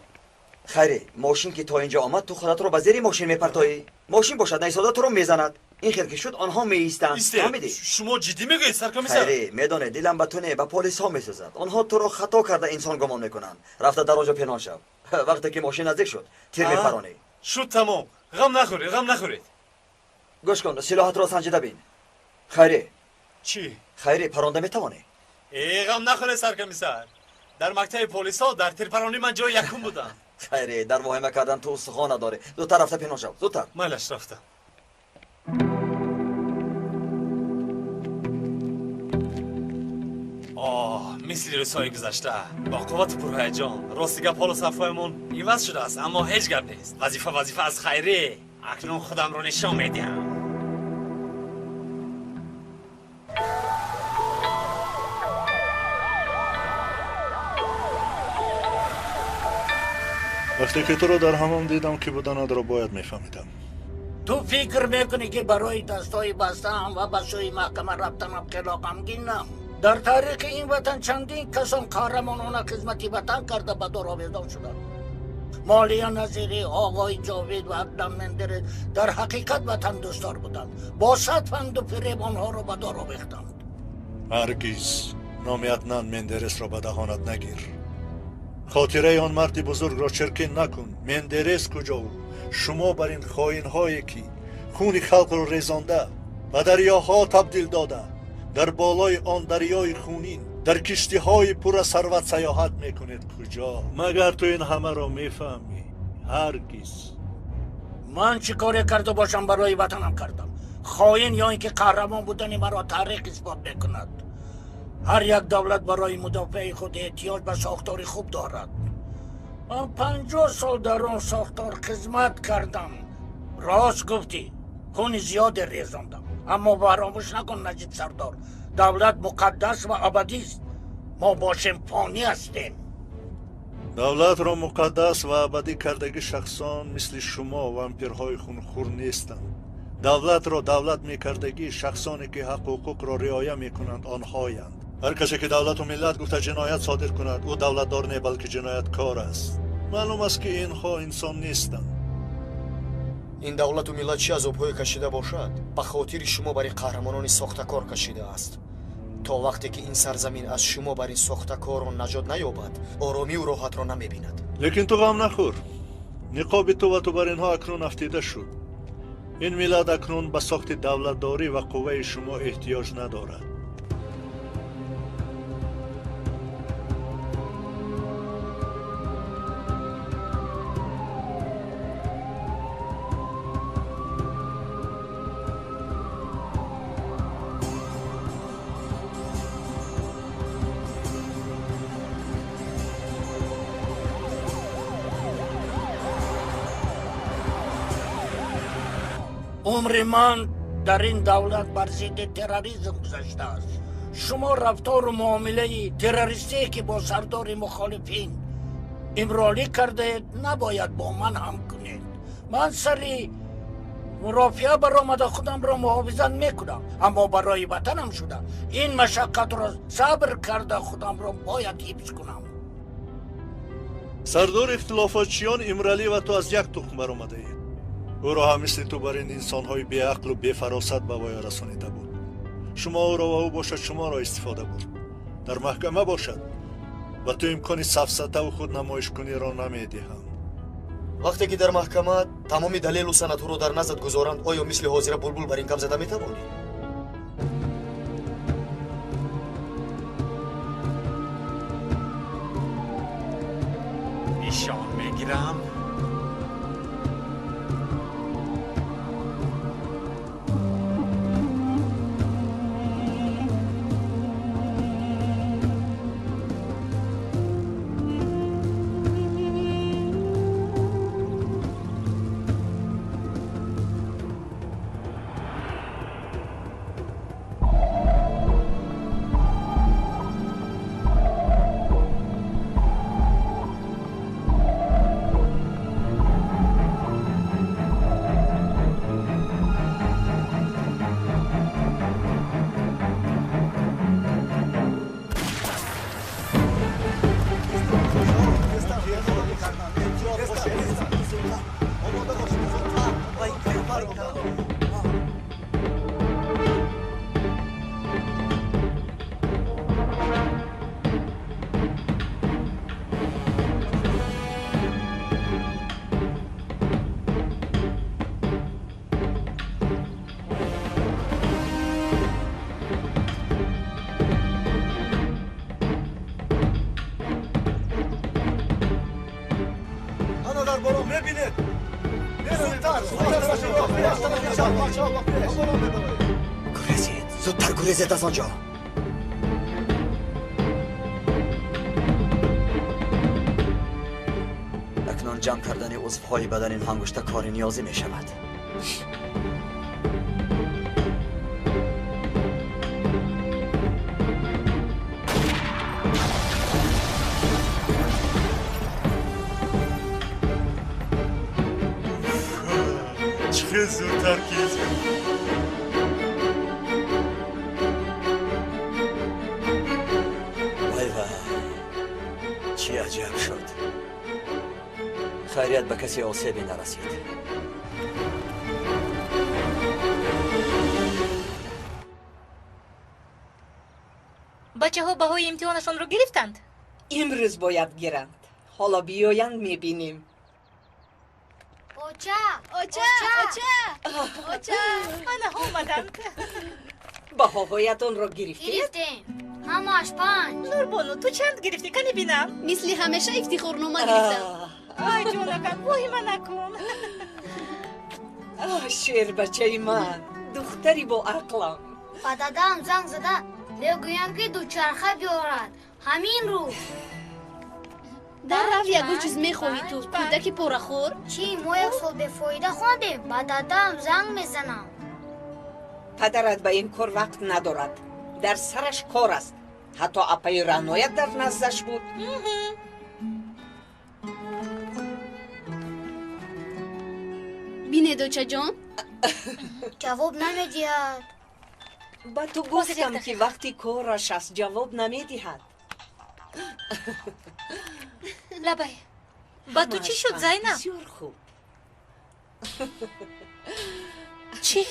Хайре, мошин ки то ин ҷо омад, ту худатро ба зери мошин мепартоӣ. Мошин бошад, наистода туро мезанад. Ин хел ки шуд, онҳо меистанд, фаҳмидӣ? Шумо ҷиддӣ мегӯед, саркомиссар? Хайре, медонед, дилам ба ту не, ба полисҳо месӯзад. Онҳо туро хато карда инсон гумон мекунанд. Рафта дар он ҷо пинҳон шав. Вақте ки мошин наздик шуд, тир мепаронӣ. Шуд, тамом. Ғам нахӯред, ғам нахӯред. Гӯш кун, силоҳатро санҷида бин. Хайре. Чӣ? Хайре, паронда метавонӣ? Э, ғам нахӯред, саркомиссар. Дар мактаби полисҳо дар тирпаронӣ ман ҷои якум будам. Хайре, дар воҳима кардан ту устухон надорӣ. Зудтар рафта пинҳон шав, зудтар. Майлаш, рафтам. Оҳ, мисли рӯзҳои гузашта, бо қуввату пурҳаяҷон. Рости гап, ҳоло сафҳоямон иваз шудааст, аммо ҳеҷ гап нест. Вазифа вазифа аз, Хайре. Акнун худамро нишон медиҳам. Вақте ки туро дар ҳамом дидам, ки буданатро бояд мефаҳмидам. Ту фикр мекунӣ, ки барои дастҳои бастаам ва ба сӯи маҳкама рафтанам хело ғамгинам? Дар таърихи ин ватан чандин касон қаҳрамонона хизмати ватан карда ба дор овезон шуданд. Молия Назирӣ, Оғои Ҷовид ва Аднан Мендерес дар ҳақиқат ватандӯстдор буданд. Бо сад фанду фиреб онҳоро ба дор овехтанд. Ҳаргиз номи Аднан Мендересро ба даҳонат нагир. Хотираи он марди бузургро чиркин накун. Мендерес куҷову Шумо бар ин хоинҳое ки хуни халқро резонда ба дарёҳо табдил дода, дар болои он дарёи хунин дар киштиҳои пурра сарват саёҳат мекунед куҷо? Магар ту ин ҳамаро мефаҳмӣ? Ҳаргиз. Ман чӣ коре карда бошам барои ватанам кардам. Хоин ё ин ки қаҳрамон будани маро таърих исбот мекунад. Ҳар як давлат барои мудофиаи худ эҳтиёҷ ба сохтори хуб дорад. Ман 50 сол дар он сохтор хизмат кардам. Рост гуфтӣ, хуни зиёде резондам. Аммо фаромӯш накун, Наҷиб сардор, давлат муқаддас ва абадист. Мо бошем фонӣ ҳастем. Давлатро муқаддас ва абадӣ кардаги шахсон мисли шумо вампирҳои хунхӯр нестанд. Давлатро давлат мекардагӣ шахсоне ки ҳаққу ҳуқуқро риоя мекунанд онҳоянд. Ҳар касе ки давлату миллат гуфта ҷиноят содир кунад, ӯ давлатдор не, балки ҷинояткор аст. Маълум аст ки инҳо инсон нестанд. Ин давлату миллат чӣ азобҳое кашида бошад, ба хотири шумо бар ин қаҳрамонони сохтакор кашидааст. То вақте ки ин сарзамин аз шумо бар ин сохтакорон наҷот наёбад, оромиву роҳатро намебинад. Лекин ту ғам нахӯр. Ниқоби ту ва ту бар инҳо акнун афтида шуд. Ин миллат акнун ба сохти давлатдорӣ ва қувваи шумо эҳтиёҷ надорад. Умри ман дар ин давлат бар зидди терроризм гузаштааст. Шумо рафтору муомилаи террористие ки бо сардори мухолифин Имролӣ кардаед, набояд бо ман ҳам кунед. Ман сари мурофиа баромада худамро муҳофизат мекунам, аммо барои ватанам шуда ин машаққатро сабр карда худамро бояд ҳифз кунам. Сардори ихтилофотчиён Имралӣ ва ту аз як тухм баромадаед. Ӯро ҳам мисли ту бар ин инсонҳои беақлу бефаросат ба воя расонида буд. Шумо ӯро ва ӯ бошад шуморо истифода бурд. Дар маҳкама бошад ва ту имкони сафсатаву худнамоишкуниро намедиҳам. Вақте ки дар маҳкама тамоми далелу санадҳоро дар наздат гузоранд, оё мисли ҳозира булбул бар ин гап зада метавонӣ? Нишон мегирам. Зудтар гурезед аз он ҷо. Акнун ҷамъ кардани узвҳои бадани ҳангушта кори ниёзӣ мешавад. Чӣ хел зудтар киз. Чӣ аҷаб шуд. Хайрият ба касе осебе нарасид. Бачаҳо баҳои имтиҳонашонро гирифтанд? Имрӯз бояд гиранд. Ҳоло биёянд, мебинем. Оча, оча, оча, оча. Ана омаданд. Баҳоҳоятонро гирифтед? Гирифтем. Ҳамааш 5. Нурбону, ту чанд гирифтӣ? Кани бинам. Мисли ҳамеша ифтихорнома гирифтам. Ай ҷонакам, воҳима накун. Шербачаи ман, духтари бо ақлам. Ба дадам занг зада мегӯям, ки дучарха биёрад ҳамин рӯз. Дар рав, ягон чиз мехоҳӣ ту, кӯдаки порахӯр? Чӣ, мо як сол бефоида хондем? Ба дадам занг мезанам. Падарат ба ин кор вақт надорад, дар сараш кор аст. Ҳатто апаи Раъноят дар наздаш буд. Бинед, очаҷон. Ҷавоб намедиҳад. Ба ту гуфтам, ки вақти кораш аст, ҷавоб намедиҳад. Лабай, ба ту чӣ шуд, Зайнаб? Бисёр хуб. Чӣ?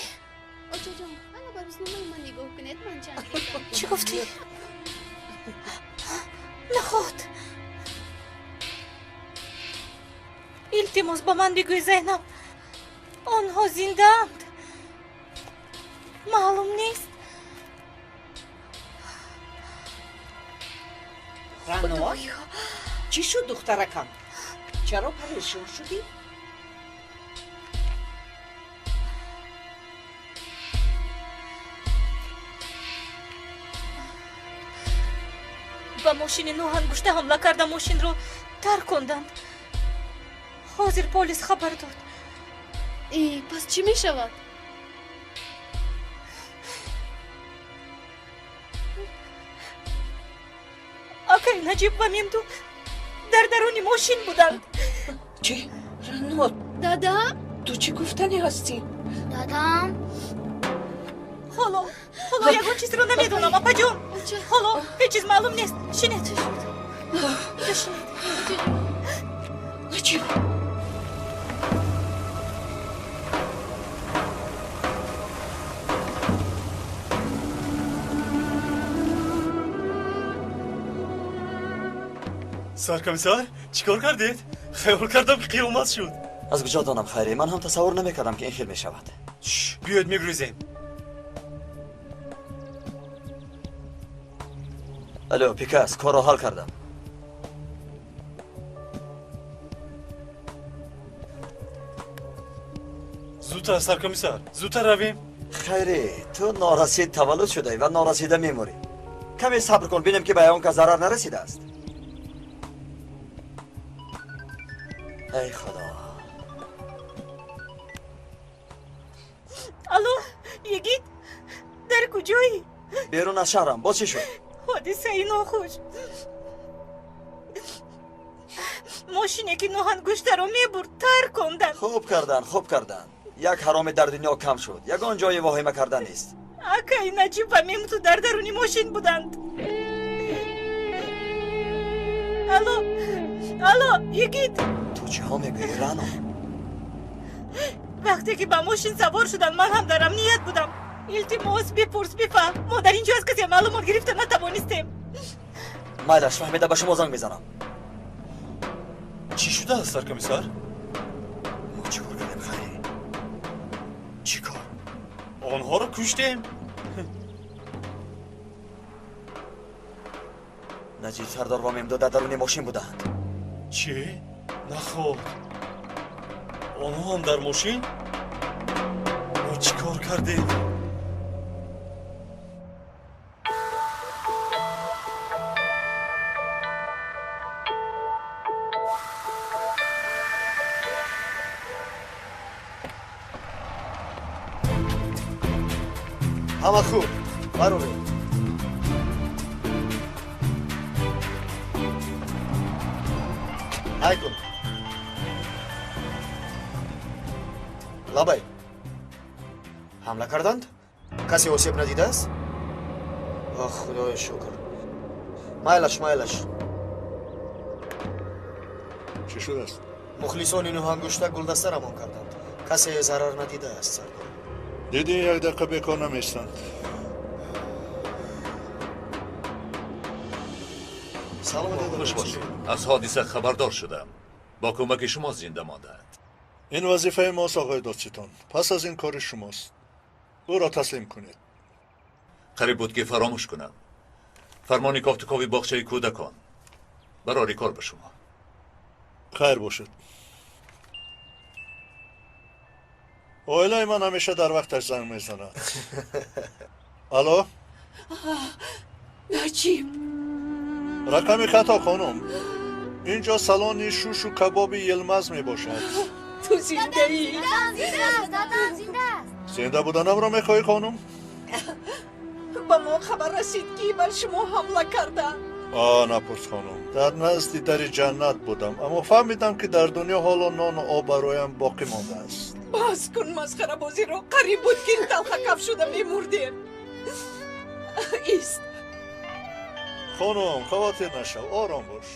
Очаҷон, ана ба рӯзномаи ман нигоҳ кунед, ман чанд гирифтам. Чӣ гуфтӣ? Наход. Илтимос, ба ман бигӯй, Зайнаб, онҳо зиндаанд? Маълум нест. Рано, чӣ шуд, духтаракам? Чаро парешон шудӣ? Ба мошини Нӯҳангушта ҳамла карда, мошинро тарконданд. Ҳозир полис хабар дод. Э, пас чӣ мешавад? Акай Наҷиб ва Мемду дар даруни мошин буданд. Чӣ? Рано? Дадам? Ту чӣ гуфтанӣ ҳастӣ? Дадам? Ҳоло ягон чизро намедонам, апаҷон. Ҳоло ҳеҷ чиз маълум нест. Шинед. Инҷо шинед. Наҷиб. Саркомиссар, чӣ кор кардед? Хаёл кардам, ки қиёмат шуд. Аз куҷо донам, Хайре? Ман ҳам тасаввур намекардам, ки ин хел мешавад. Биёед, мегурезем. Алло, Пикас, корро ҳал кардам. Зудтар, саркомиссар, зудтар равем. Хайре, ту норасид таваллуд шудаӣ ва норасида мемурӣ. Каме сабр кун, бинем, ки ба ягон кас зарар нарасидааст. Эй худо. Алло, йигит, дар куҷоӣ? Берун аз шаҳрам. Боз чӣ шуд? Ҳодисаи нохуш. Мошине, ки Нӯҳангуштаро мебурд, тарконданд. Хуб карданд, хуб карданд. Як ҳароме дар дунё кам шуд. Ягон ҷои воҳима кардан нест. Акаи Наҷиб ва Мемту дар даруни мошин буданд. Алло, алло, йигит. Ту чиҳо мегӯӣ, Рано? Вақте ки ба мошин савор шуданд, ман ҳам дар амният будам. Илтимос, бипурс, бифаҳм. Мо дар ин ҷо аз касе маълумот гирифта натавонистем. Майлаш, фаҳмида, ба шумо занг мезанам. Чӣ шудааст, саркомиссар? Мо чӣ кор кардем, Хайре? Чӣ кор? Онҳоро куштем. Наҷиб сардор ва Мемдо дар даруни мошин буданд. Чӣ? Наход, онҳо ҳам дар мошин? Мо чӣ кор кардем? Ҳама хуб, бароред. Ҳай кун. Лабай, ҳамла карданд? Касе осеб надидааст? Ох, худоё шукр. Майлаш, майлаш. Чӣ шудааст? Мухлисони Нӯҳангушта гулдаста равон карданд. Касе зарар надидааст, сардор. Дидӣ, як дақиқа бекор намеистанд. Салом. Хуш бошед. Аз ҳодиса хабардор шудам. Бо кӯмаки шумо зинда мондаанд. Ин вазифаи мост, оғои додситон. Пас аз ин кори шумост. Ӯро таслим кунед. Қариб буд, ки фаромӯш кунам. Фармони кофтукови боғчаи кӯдакон. Барори кор ба шумо. Хайр бошад. Оилаи ман ҳамеша дар вақташ занг мезанад. Алло? Наҷиб. Рақами хато, хонум. Инҷо салони шушу кабоби Йилмаз мебошад. Ту зиндаӣ? Зинда буданамро мехоҳӣ, хонум? Ба мо хабар расид, ки бар шумо ҳамла карданд. Напурс, хонум. Дар назди дари ҷаннат будам, аммо фаҳмидам, ки дар дунё ҳоло нону об бароям боқӣ мондааст. Бас кун масхарабозиро. Қариб буд, ки талхакаф шуда мемурдем. Ист. Хонум, хавотир нашав, ором бош.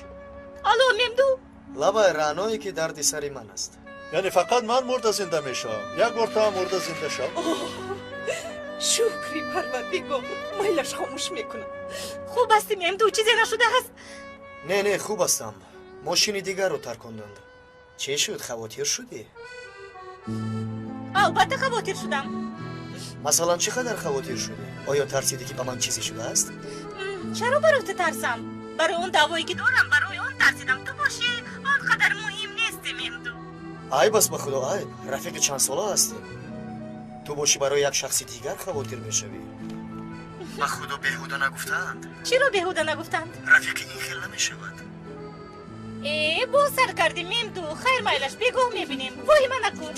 Алло, Мемду? Лабай, раъное, ки дарди сари ман аст. Яъне фақат ман мурда зинда мешавам. Як бор ту ҳам мурда зинда шав. Шукри Парвардигор, майлаш хомӯш мекунам. Хуб ҳастӣ, Мемду? Чизе нашудааст? Не, не, хуб ҳастам. Мошини дигарро тарконданд. Чӣ шуд, хавотир шудӣ? Албатта хавотир шудам. Масалан, чӣ қадар хавотир шудӣ? Оё тарсидӣ, ки ба ман чизе шудааст? Чаро барои ту тарсам? Барои он даъвое, ки дорам, барои он тарсидам. Ту бошӣ, он қадар муҳим нестӣ, Мемду. Айб аст, ба худо, айб. Рафиқи чандсола ҳастем. Ту бошӣ, барои як шахси дигар хавотир мешавӣ. Ба худо, беҳуда нагуфтаанд. Чиро беҳуда нагуфтанд? Рафиқи ин хел намешавад. Э, боз сар кардӣ, Мемду. Хайр, майлаш, бегоҳ мебинем. Воҳима накун.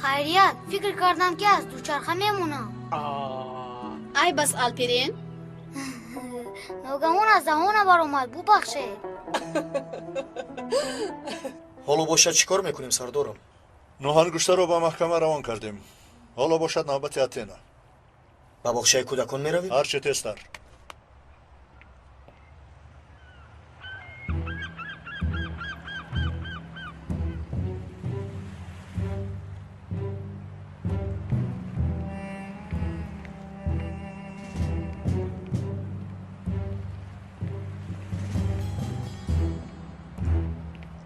Хайрият, фикр кардам, ки аз дучарха мемонам. Айб аст, Алперен. Ногаҳон аз даҳона баромад, бубахшед. Ҳоло бошад, чӣ кор мекунем, сардорам? Нӯҳангуштаро ба маҳкама равон кардем. Ҳоло бошад навбати Атена. Ба боғчаи кӯдакон меравем? Ҳарчи тезтар.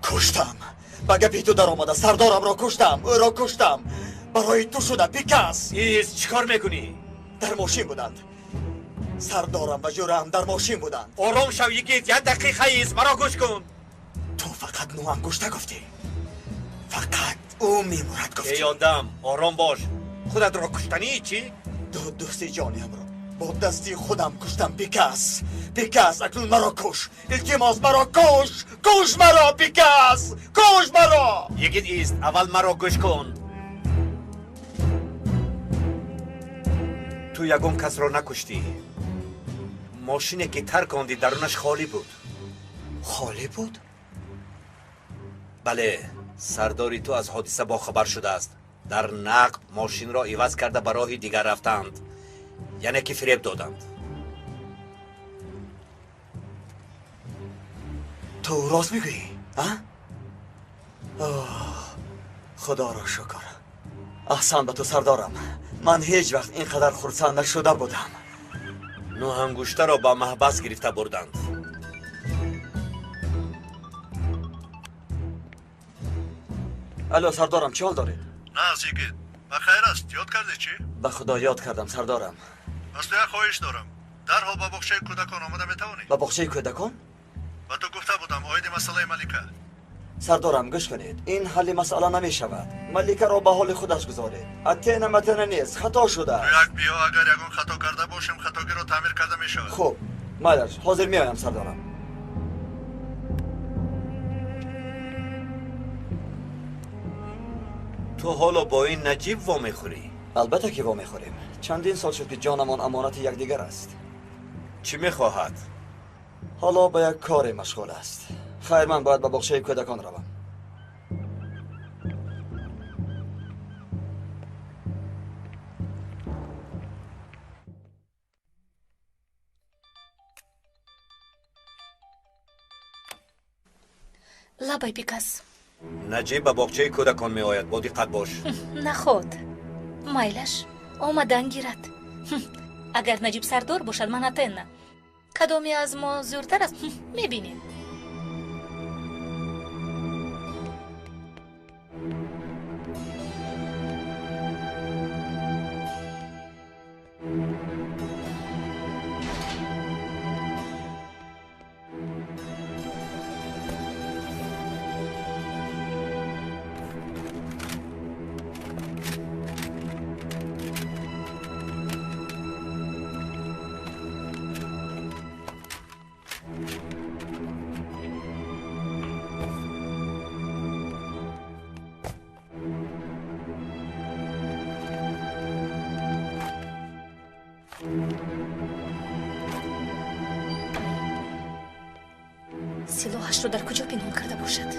Куштам. Ба гапи ту даромада сардорамро куштам, ӯро куштам. Барои ту шуда, бикас. Ис, чӣ кор мекунӣ? Дар мошин буданд. Сардорам ва ҷӯраам дар мошин буданд. Ором шав, йигит, як дақиқа ис, маро гӯш кун. Ту фақат нӯҳангушта гуфтӣ. Фақат ӯ мемурад гуфтӣ. Эй одам, ором бош. Худатро куштанӣ чӣ? Ду дӯсти ҷониямро бо дасти худам куштам, бикас. Бикас, акнун маро куш. Илтимос, маро куш. Куш маро, бикас. Куш маро. Йигит, ист, аввал маро гӯш кун. Ту ягон касро накуштӣ. Мошине, ки таркондӣ, дарунаш холӣ буд. Холӣ буд? Бале, сардори ту аз ҳодиса бохабар шудааст. Дар нақб мошинро иваз карда ба роҳи дигар рафтаанд. Яъне ки фиреб доданд. Ту рост мегӯӣ, а? Худоро шукр. Аҳсан ба ту, сардорам. Ман ҳеҷ вақт ин қадар хурсанд нашуда будам. Нӯҳангуштаро ба маҳбас гирифта бурданд. Алло, сардорам, чӣ ҳол доред? Нағз, йигит. Ба хайр аст, ёд кардӣ чӣ? Ба худо, ёд кардам, сардорам. Аз ту як хоҳиш дорам. Дарҳол ба боғчаи кӯдакон омада метавонӣ? Ба боғчаи кӯдакон? Ба ту гуфта будам оиди масъалаи Малика. Сардорам, гӯш кунед, ин ҳалли масъала намешавад. Маликаро ба ҳоли худаш гузоред. Атена матена нест, хато шудааст. Ту як биё, агар ягон хато карда бошем, хатогиро таъмир карда мешавад. Хуб, майлаш, ҳозир меоям, сардорам. Ту ҳоло бо ин Наҷиб вомехӯрӣ? Албатта, ки вомехӯрем. Чандин сол шуд, ки ҷонамон амонати якдигар аст. Чӣ мехоҳад? Ҳоло ба як коре машғул аст. Хайр, ман бояд ба боғчаи кӯдакон равам. Лабай, бикас. Наҷиб ба боғчаи кӯдакон меояд, бо диққат бош. Наход, майлаш, омадан гирад. Агар Наҷиб сардор бошад, ман Атена. Кадоме аз мо зӯртар аст, мебинем. Силоҳашро дар куҷо пинҳон карда бошад?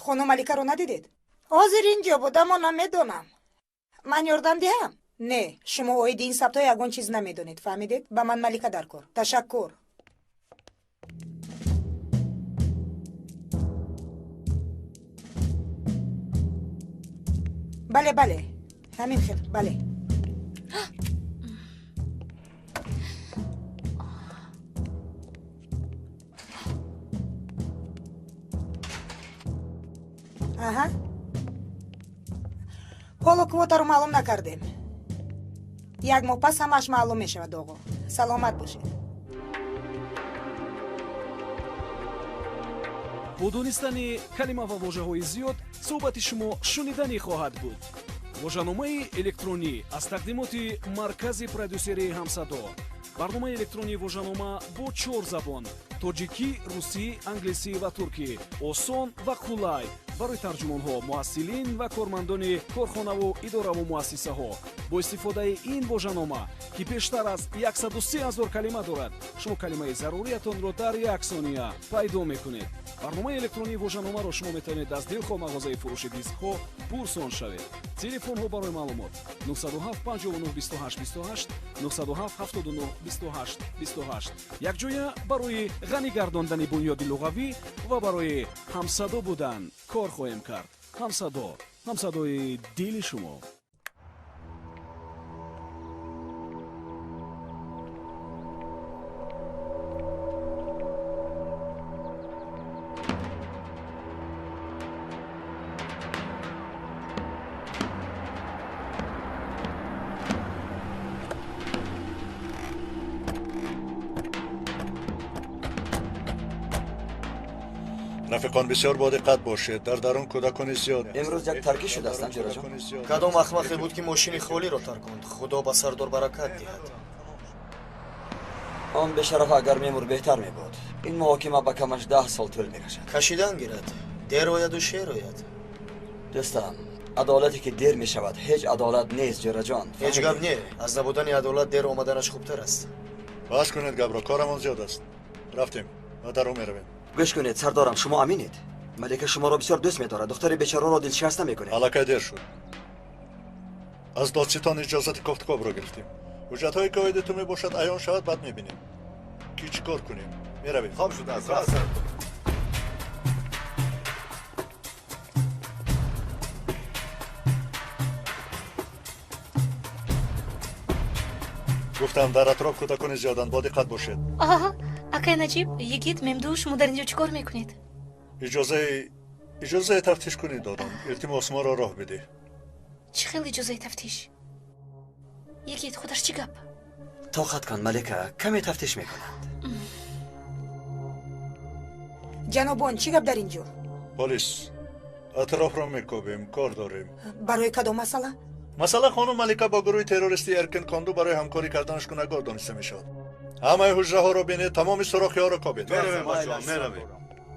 Хонум Маликаро надидед? Ҳозир ин ҷо буд, аммо намедонам. Ман ёрдам диҳам? Не, шумо оиди ин сабтҳо ягон чиз намедонед, фаҳмидед? Ба ман Малика дар кор. Ташаккур. Бале, бале, ҳамин хел, бале. Аҳа, ҳоло квотаро маълум накардем. Як моҳ пас ҳамааш маълум мешавад, оғо. Саломат бошед. Бо донистани калима ва вожаҳои зиёд суҳбати шумо шуниданӣ хоҳад буд. Вожаномаи электронӣ аз тақдимоти маркази продюсерии Ҳамсадо. Барномаи электронии вожанома бо 4 забон: тоҷикӣ, русӣ, англисӣ ва туркӣ. Осон ва қулай барои тарҷумонҳо, муҳассилин ва кормандони корхонаву идораву муассисаҳо. Бо истифодаи ин вожанома, ки бештар аз 103 000 калима дорад, шумо калимаи заруриятонро дар як сония пайдо мекунед. Барномаи электронии вожаномаро шумо метавонед аз дилхоҳ мағозаи фурӯши дискҳо пурсон шавед. Телефонҳо барои маълумот: 907 59 28 28, 907 79 28 28. Якҷоя барои ғанӣ гардондани бунёди луғавӣ ва барои ҳамсадо будан кор хоҳем кард. Ҳамсадо, ҳамсадои дили шумо. Рафиқон, бисёр бодиққат бошед, дар дарун кӯдакони зиёд. Имрӯз як таркиш шудааст, Ҷӯраҷон. Кадом ахмақе буд, ки мошини холиро тарконд? Худо ба сардор баракат диҳад. Он бешараф агар мемур беҳтар мебуд. Ин муҳокима ба камаш 10 сол тӯл мекашад. Кашидан гирад, дер ояду шер ояд. Дӯстам, адолате ки дер мешавад ҳеҷ адолат нест, Ҷӯраҷон. Ҳеҷ гап не, аз набудани адолат дер омаданаш хубтар аст. Бас кунед гапро, корамон зиёд аст. Рафтем ва дарун меравем. Гӯш кунед, сардорам, шумо аминед? Малика шуморо бисёр дӯст медорад, духтари бечораро дилшикаста мекунед. Аллакай дер шуд. Аз додситон иҷозати кофтукобро гирифтем. Ҳуҷҷатҳое ки оиди ту мебошад аён шавад, баъд мебинем ки чӣ кор кунем. Меравем. Хоб шудааст. Гуфтам, дар атроф кӯдакони зиёданд, бодиққат бошед. Аҳа, акай Наҷиб, йигит, Мемду, шумо дар инҷо чӣ кор мекунед? Иҷозаи тафтиш кунӣ додам. Илтимос, моро роҳ бидеҳ. Чӣ хел иҷозаи тафтиш? Йигит, худаш чӣ гап? Тоқат кун, Малика, каме тафтиш мекунанд. Ҷанобон, чӣ гап дар инҷо? Полис, атрофро мекобем, кор дорем. Барои кадом масъала? Масъала хонум Малика бо гурӯҳи террористии Эркен Конду барои ҳамкорӣ карданаш гунаҳгор дониста мешавад. Ҳамаи ҳуҷраҳоро бинед, тамоми сурохиҳоро кобед. Меравем, бачаҳо, меравем.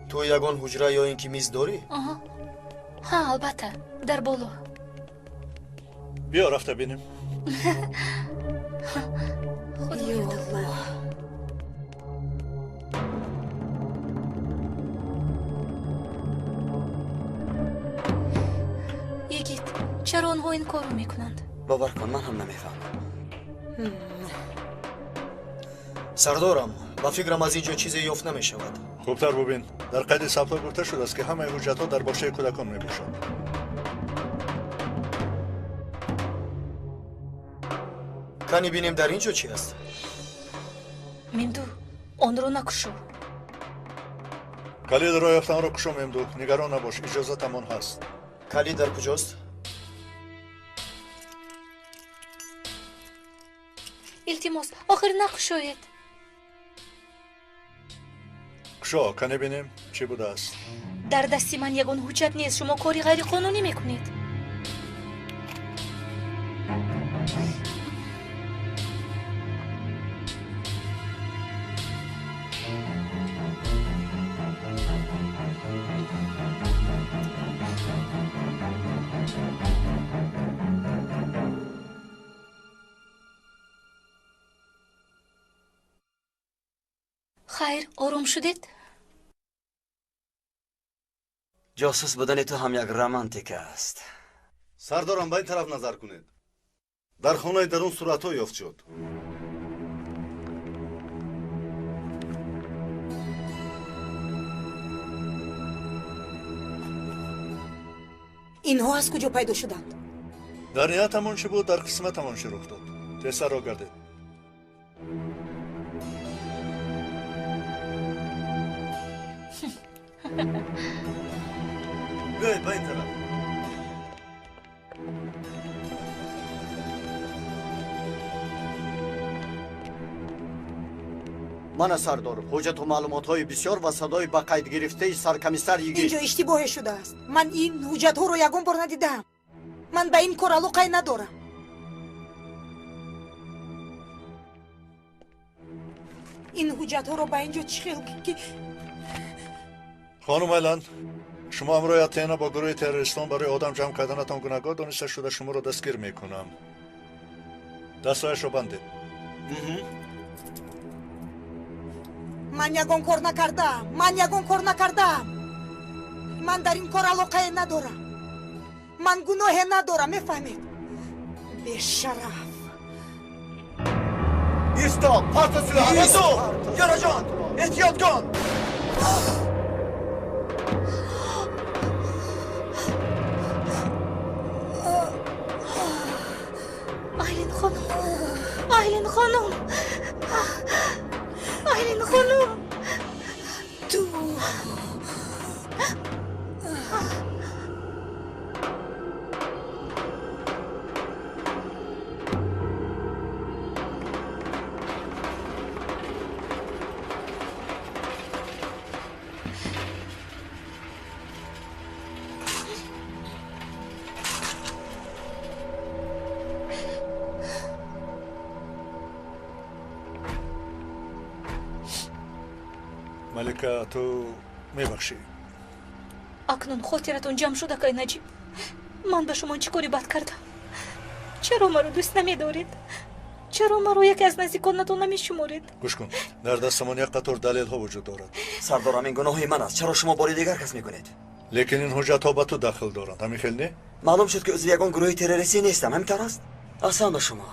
Ту ягон ҳуҷра ё ин ки миз дорӣ? Ҳа, албатта, дар боло. Биё рафта бинем. Худоё. Йигит, чаро онҳо ин корро мекунанд? Бовар кун, ман ҳам намефаҳмам. Сардорам, ба фикрам аз ин ҷо чизе ёфт намешавад. Хубтар бубин, дар қайди сабтҳо гуфта шудааст, ки ҳамаи ҳуҷҷатҳо дар боғчаи кӯдакон мебошанд. Кани бинем дар ин ҷо чи аст? Мемду, онро накушо. Калидро ёфтанро кушо, Мемду, нигарон набош, иҷозатамон ҳаст. Калид дар куҷост? Илтимос, охир накушоед. Кушо, кане бинем чӣ будааст. Дар дасти ман ягон ҳуҷҷат нест, шумо кори ғайриқонунӣ мекунед. Хайр, ором шудед? Ҷосус будани ту ҳам як романтика аст. Сардорам, ба ин тараф назар кунед. Дар хонаи дарун суратҳо ёфт шуд. Инҳо аз куҷо пайдо шуданд? Дар ниятамон чӣ буд, дар қисматамон чӣ рух дод. Тезтарро гардед. Биёед ба ин тараф. Мана сардор, ҳуҷҷату маълумотҳои бисёр ва садои ба қайд гирифтаи саркомиссар Йигит. Инҷо иштибоҳе шудааст. Ман ин ҳуҷҷатҳоро ягон бор надидаам. Ман ба ин кор алоқае надорам. Ин ҳуҷҷатҳоро ба инҷо чӣ хел ки Хонум Айланд, шумо ҳамроҳи Атена бо гурӯҳи террористон барои одам ҷамъ карданатон гунаҳкор дониста шуда, шуморо дастгир мекунам. Дастҳояшро бандед. Ман ягон кор накардаам. Ман ягон кор накардаам. Ман дар ин кор алоқае надорам. Ман гуноҳе надорам, мефаҳмед? Бешараф. Исто, парто силоҳ! Исто! Ёраҷон, эҳтиёт кун! Айлин хонум, Айлин хонум, Айлин хонум. Ту Малика, ту мебахшӣ. Акнун хотиратон ҷамъ шуд, акай Наҷиб. Ман ба шумо чӣ кори бад кардам? Чаро маро дӯст намедоред? Чаро маро яке аз наздиконатон намешуморед? Гӯш кун, дар дастамон як қатор далелҳо вуҷуд дорад. Сардорам, ин гуноҳи ман аст. Чаро шумо бори дигар кас мекунед? Лекин ин ҳуҷҷатҳо ба ту дахл доранд, ҳамин хел не? Маълум шуд, ки узви ягон гурӯҳи террористӣ нестам, ҳамин тавр аст? Аҳсан ба шумо.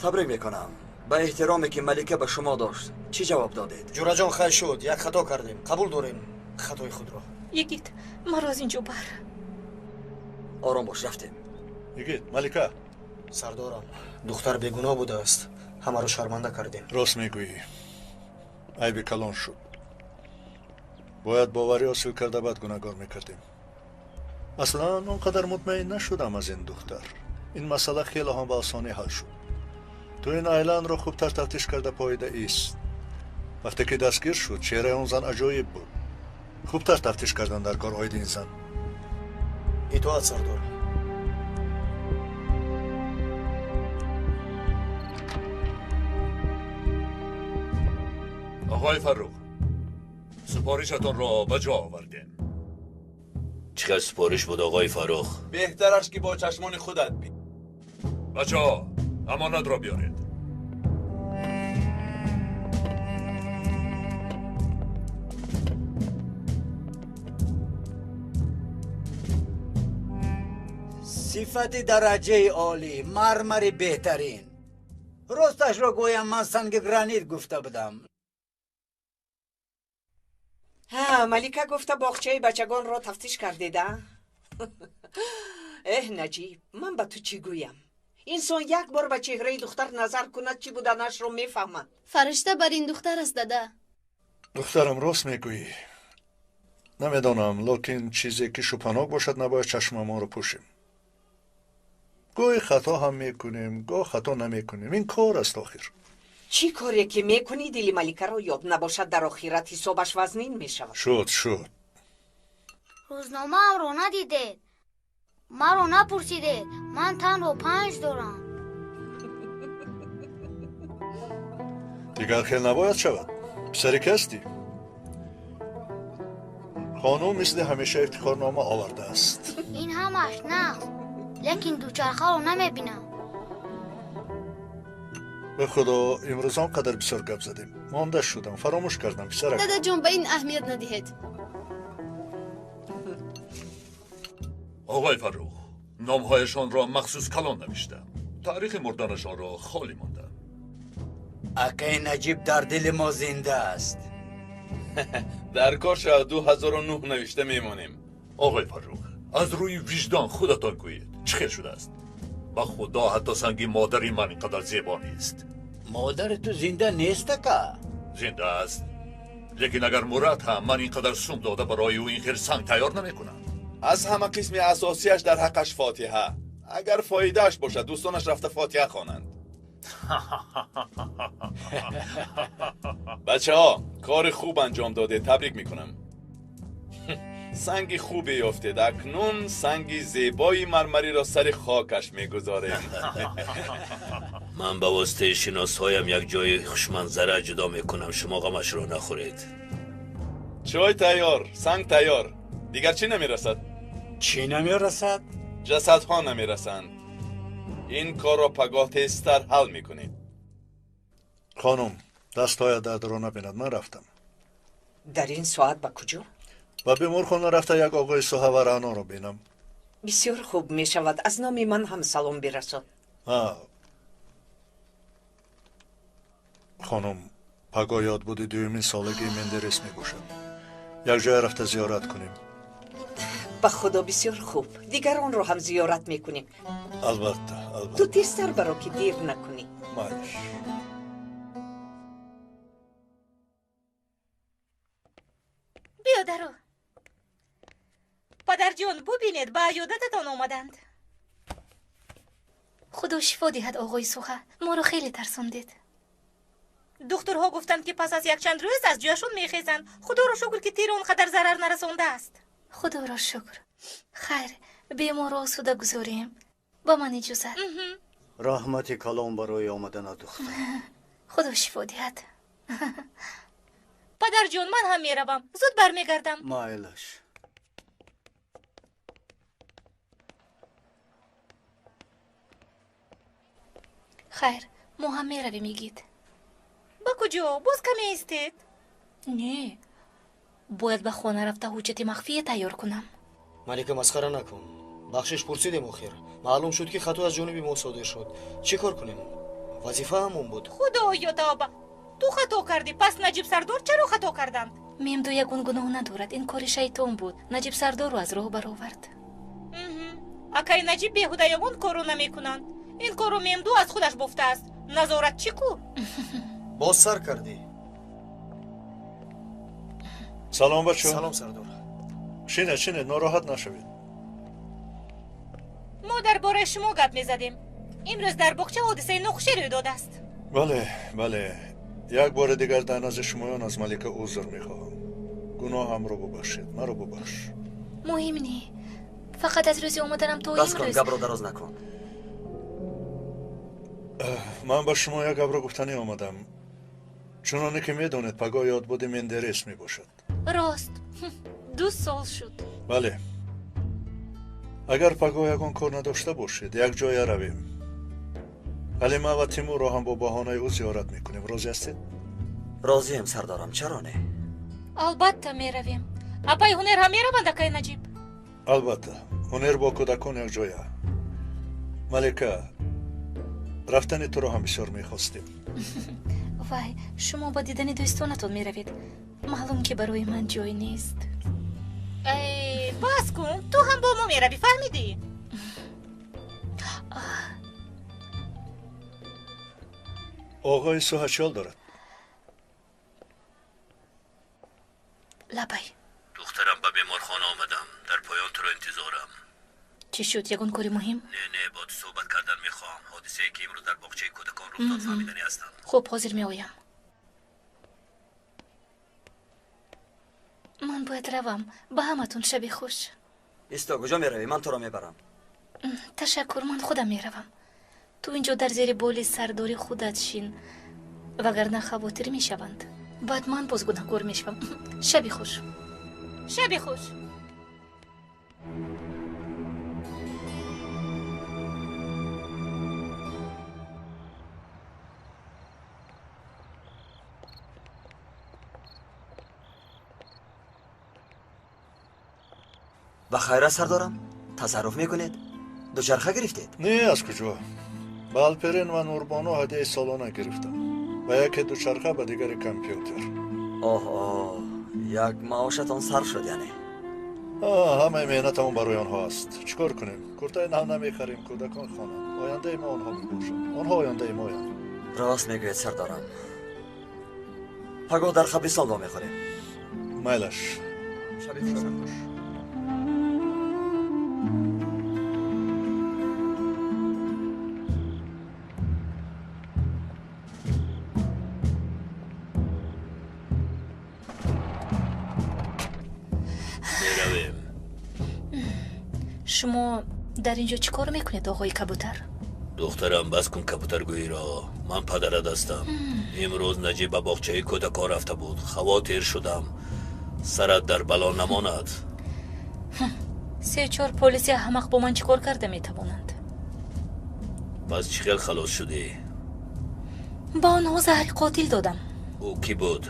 Табрик мекунам. Ба эҳтироме, ки Малика ба шумо дошт, чӣ ҷавоб додед? Ҷураҷон, хайр шуд, як хато кардем. Қабул дорем хатои худро. Йигит, маро аз инҷо бар. Ором бош, рафтем. Йигит, Малика. Сардорам, духтар бегуноҳ будааст. Ҳамаро шарманда кардем. Рост мегӯӣ. Айби калон шуд. Бояд боварӣ ҳосил карда баъд гунаҳгор мекардем. Аслан он қадар мутмаин нашудам аз ин духтар. Ин масъала хеле ҳам ба осонӣ ҳал шуд. Ту ин Айланро хубтар тафтиш карда поида ист. Вақте ки дастгир шуд, чеҳраи он зан аҷоиб буд. Хубтар тафтиш кардан дар кор оиди ин зан. Итоат, сардор. Оқои Фаррух, супоришатонро ба ҷо овардем. Чӣ хел супориш буд, оқои Фаррух? Беҳтараш ки бо чашмони худат бин. Бачаҳо, амонатро биёред. Сифати дараҷаи олӣ, мармари беҳтарин. Росташро гӯям, ман санги гранит гуфта будам. Ҳа, Малика гуфта боғчаи бачагонро тафтиш кардеда? Эҳ, Наҷиб, ман ба ту чӣ гӯям? Инсон як бор ба чеҳраи духтар назар кунад, чӣ буданашро мефаҳмад. Фаришта бар ин духтар аст, дада. Духтарам, рост мегӯӣ. Намедонам, лекин чизе ки шубҳанок бошад, набояд чашмамонро пӯшем. Гоҳе хато ҳам мекунем, гоҳ хато намекунем. Ин кор аст охир. Чӣ коре ки мекунӣ, дили Маликаро ёд набошад, дар охират ҳисобаш вазнин мешавад. Шуд, шуд. Рӯзномаамро надидед, маро напурсидед. Ман танҳо 5 дорам. Дигар хел набояд шавад. Писаре ки ҳастӣ? Хонум мисли ҳамеша ифтихорнома овардааст. Ин ҳамаш нақс, лекин дучархаро намебинам. Ба худо, имрӯз он қадар бисёр гап задем. Монда шудам, фаромӯш кардам, писарак. Дадаҷон, ба ин аҳамият надиҳед. Оғои Фаррух, номҳояшонро махсус калон навиштам. Таърихи мурданашонро холӣ мондам. Акаи Наҷиб дар дили мо зинда аст. Дар кор шавад 2009 навишта мемонем. Оғои Фаррух, аз рӯи виҷдон худатон гӯед, чӣ хел шудааст? Ба худо ҳатто санги модари ман ин қадар зебо нест. Модари ту зинда нест, ака? Зинда аст. Лекин агар мурад ҳам ман ин қадар сум дода барои ӯ ин хел санг тайёр намекунам. Аз ҳама қисми асосияш дар ҳаққаш фотиҳа. Агар фоидааш бошад, дӯстонаш рафта фотиҳа хонанд. Бачаҳо, кори хуб анҷом додед, табрик мекунам. Санги хубе ёфтед. Акнун санги зебои мармариро сари хокаш мегузорем. Ман ба воситаи шиносҳоям як ҷои хушманзара ҷудо мекунам. Шумо ғамашро нахӯред. Чой тайёр, санг тайёр. Дигар чӣ намерасад? Чӣ намерасад? Ҷасадҳо намерасанд. Ин корро пагоҳ тезтар ҳал мекунед. Хонум, дастҳоят дардро набинад, ман рафтам. Дар ин соат ба куҷо? Ба беморхона рафта як оғои Суҳа ва Раъноро бинам. Бисёр хуб мешавад. Аз номи ман ҳам салом бирасон. Хонум, пагоҳ ёдбуди дуюмин солагии Мендерес мебошад. Якҷоя рафта зиёрат кунем. Ба худо бисёр хуб. Дигаронро ҳам зиёрат мекунем. Албатта, албатта. Ту тезтар баро, ки дер накунӣ. Майлиш. Биё даро. Падарҷон, бубинед, ба аёдататон омаданд. Худо шифо диҳад, оғои Суха. Моро хеле тарсондед. Духтурҳо гуфтанд, ки пас аз якчанд рӯз аз ҷояшон мехезанд. Худоро шукр, ки тир он қадар зарар нарасондааст. Худоро шукр. Хайр, беморро осуда гузорем. Ба ман иҷозат. Раҳмати калом барои омадана, духтар. Худо шифо диҳад. Падарҷон, ман ҳам меравам. Зуд бармегардам. Майлаш. Хайр, мо ҳам меравем, игит. Ба куҷо? Боз каме истед? Не, бояд ба хона рафта ҳуҷҷати махфие тайёр кунам. Малика, масхара накун. Бахшиш пурсидем охир. Маълум шуд, ки хато аз ҷониби мо содир шуд. Чӣ кор кунем? Вазифа ҳамон буд. Худоё, тавба! Ту хато кардӣ, пас Наҷиб сардор чаро хато карданд? Мемду ягон гуноҳ надорад. Ин кори шайтон буд. Наҷиб сардорро аз роҳ баровард. Акаи Наҷиб беҳуда ягон корро намекунанд. Ин корро Мемду аз худаш бофтааст. Назорат чӣ ку? Боз сар кардӣ. Салом, бачо. Салом, сардор. Шинед, шинед, нороҳат нашавед. Мо дар бораи шумо гап мезадем. Имрӯз дар боғча ҳодисаи нохушӣ рӯй додааст. Бале, бале. Як бори дигар дар назди шумоён аз Малика узр мехоҳам. Гуноҳамро бубахшед, маро бубахш. Муҳим не. Фақат аз рӯзи омаданам то Бас кун, имрӯз. Гапро дароз накун. Ман ба шумо як гапро гуфтанӣ омадам. Чуноне ки медонед, пагоҳ ёдбуди Мендерес мебошад. Рост, 2 сол шуд. Бале. Агар пагоҳ ягон кор надошта бошед, як ҷоя равем. Ҳалима ва Тимурро ҳам бо баҳонаи ӯ зиёрат мекунем. Розӣ ҳастед? Розием, сардорам, чаро не? Албатта меравем. Апаи Ҳунер ҳам мераванд, акаи Наҷиб? Албатта, Ҳунер бо кӯдакон якҷоя. Малика, рафтани туро ҳам бисёр мехостем. Вай, шумо ба дидани дӯстонатон меравед. Маълум, ки барои ман ҷой нест. Бас кун, ту ҳам бо мо меравӣ, фаҳмидӣ? Оғои Суҳа чӣ ҳол дорад? Лабай. Духтарам, ба беморхона омадам. Дар поён туро интизорам. Чӣ шуд, ягон кори муҳим? Не, не, бо ту суҳбат кардан мехоҳам. Ҳодисае, ки имрӯз дар боғчаи кӯдакон рух дод, фаҳмиданӣ ҳастам. Хуб, ҳозир меоям. Ман бояд равам. Ба ҳаматон шаби хуш. Исто, куҷо меравӣ? Ман туро мебарам. Ташаккур, ман худам меравам. Ту инҷо дар зери боли сардори худат шин, вагарна хавотир мешаванд. Баъд ман боз гунаҳкор мешавам. Шаби хуш. Шаби хуш. Ба хайр аст, сардорам? Тасарруф мекунед? Дучарха гирифтед? Не, аз куҷо? Ба Алперен ва Нурбону ҳадияи солона гирифтам. Ба яке дучарха, ба дигаре компютер. Оҳ, оҳ, як маошатон сарф шуд яъне? Ҳамаи меҳнатамон барои онҳо аст. Чӣ кор кунем? Куртаи нав намехарем, кӯдакон хонанд. Ояндаи мо онҳо мебошанд. Онҳо ояндаи моянд. Рост мегӯед, сардорам. Пагоҳ дар қабристон вомехӯрем. Майлаш. Шаби хуш. Меравем. Шумо дар ин ҷо чӣ кор мекунед, оғои кабутар? Духтарам, бас кун кабутаргӯиро. Ман падарат ҳастам. Имрӯз Наҷиб ба боғчаи кӯдакон рафта буд. Хавотир шудам. Сарат дар бало намонад. Се-чор полиси аҳмақ бо ман чӣ кор карда метавонанд? Пас чӣ хел халос шудӣ? Ба онҳо заҳри қотил додам. Ӯ кӣ буд?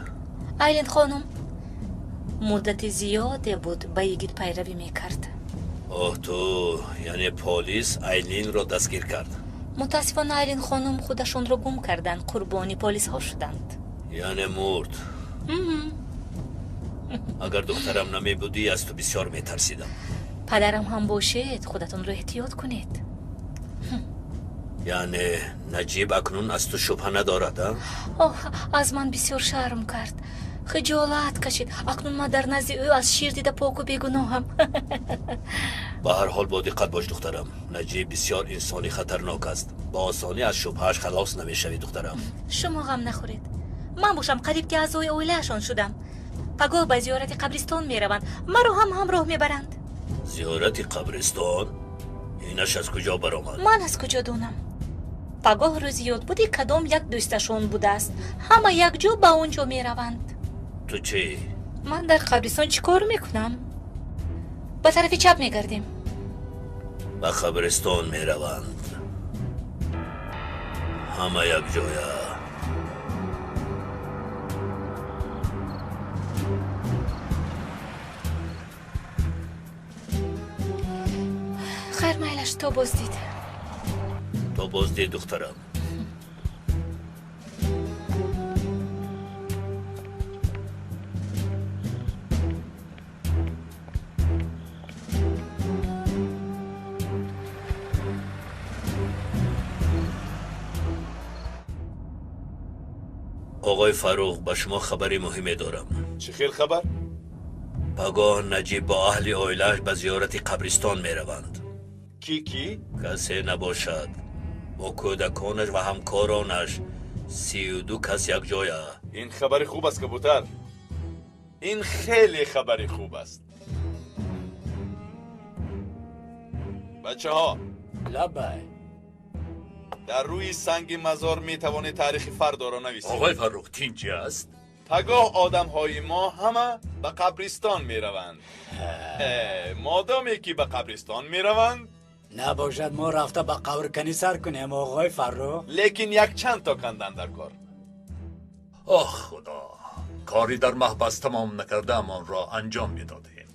Айлин хонум. Муддати зиёде буд ба йигит пайравӣ мекард. Оҳ, ту яъне полис Айлинро дастгир кард? Мутаассифона, Айлин хонум худашонро гум карданд, қурбони полисҳо шуданд. Яъне мурд? Агар духтарам намебудӣ, аз ту бисёр метарсидам. Падарам ҳам бошед, худатонро эҳтиёт кунед. Яъне Наҷиб акнун аз ту шубҳа надорад, а? Оҳ, аз ман бисёр шарм кард, хиҷолат кашид. Акнун ман дар назди ӯ аз шир дида поку бегуноҳам. Ба ҳар ҳол бо диққат бош, духтарам. Наҷиб бисёр инсони хатарнок аст. Ба осонӣ аз шубҳааш халос намешавӣ, духтарам. Шумо ғам нахӯред. Ман бошам қариб ки аъзои оилаашон шудам. Пагоҳ ба зиёрати қабристон мераванд. Маро ҳам ҳамроҳ мебаранд. Зиёрати қабристон? Инаш аз куҷо баромад? Ман аз куҷо донам? Пагоҳ рӯзи ёдбуди кадом як дӯсташон будааст. Ҳама якҷо ба он ҷо мераванд. Ту чӣ? Ман дар қабристон чӣ кор мекунам? Ба тарафи чап мегардем. Ба қабристон мераванд. Ҳама якҷоя. Хайр, майлаш, то боздид. То боздид, духтарам. Оғои Фаррух, ба шумо хабари муҳиме дорам. Чӣ хел хабар? Пагоҳ Наҷиб бо аҳли оилааш ба зиёрати қабристон мераванд. Кӣ кӣ? Касе набошад. Бо кӯдаконаш ва ҳамкоронаш 32 кас якҷоя. Ин хабари хуб аст, кабутар. Ин хеле хабари хуб аст. Бачаҳо. Лабай. Дар рӯи санги мазор метавонед таърихи фардоро нависед. Оғои Фаррух, тинҷи аст? Пагоҳ одамҳои мо ҳама ба қабристон мераванд. Модоме ки ба қабристон мераванд, набошад мо рафта ба қабрканӣ сар кунем, оғои Фаррух. Лекин якчанд то кандан дар кор. Оҳ худо, кори дар маҳбас тамом накардаам онро анҷом медодем.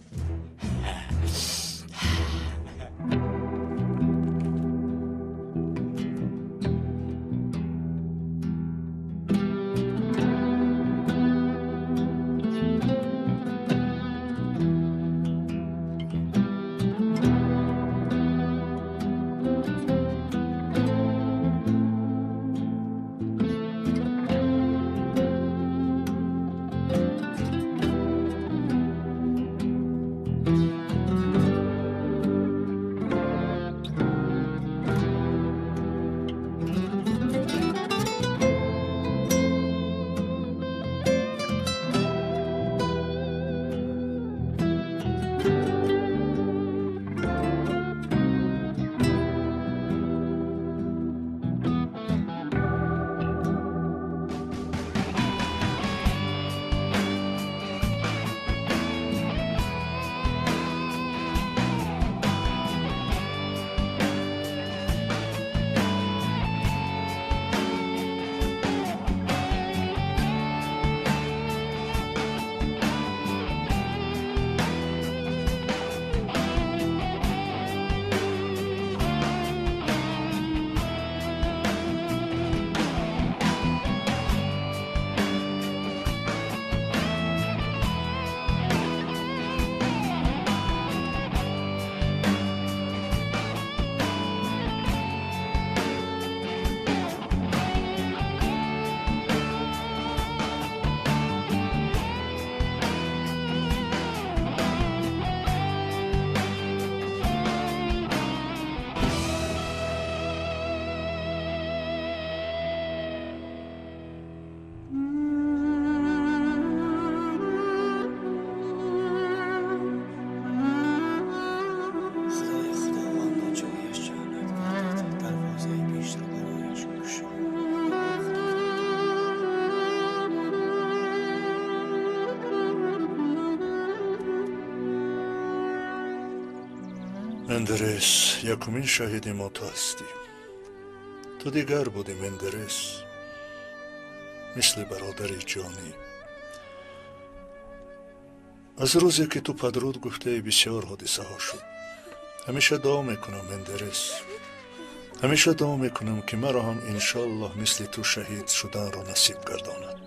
Мендерес, якумин шаҳиди мо ту ҳастӣ. Ту дигар будӣ, Мендерес, мисли бародари ҷонӣ. Аз рӯзе ки ту падруд гуфтаи, бисёр ҳодисаҳо шуд. Ҳамеша дуо мекунам, Мендерес, ҳамеша дуо мекунам, ки маро ҳам иншоаллоҳ мисли ту шаҳид шуданро насиб гардонад.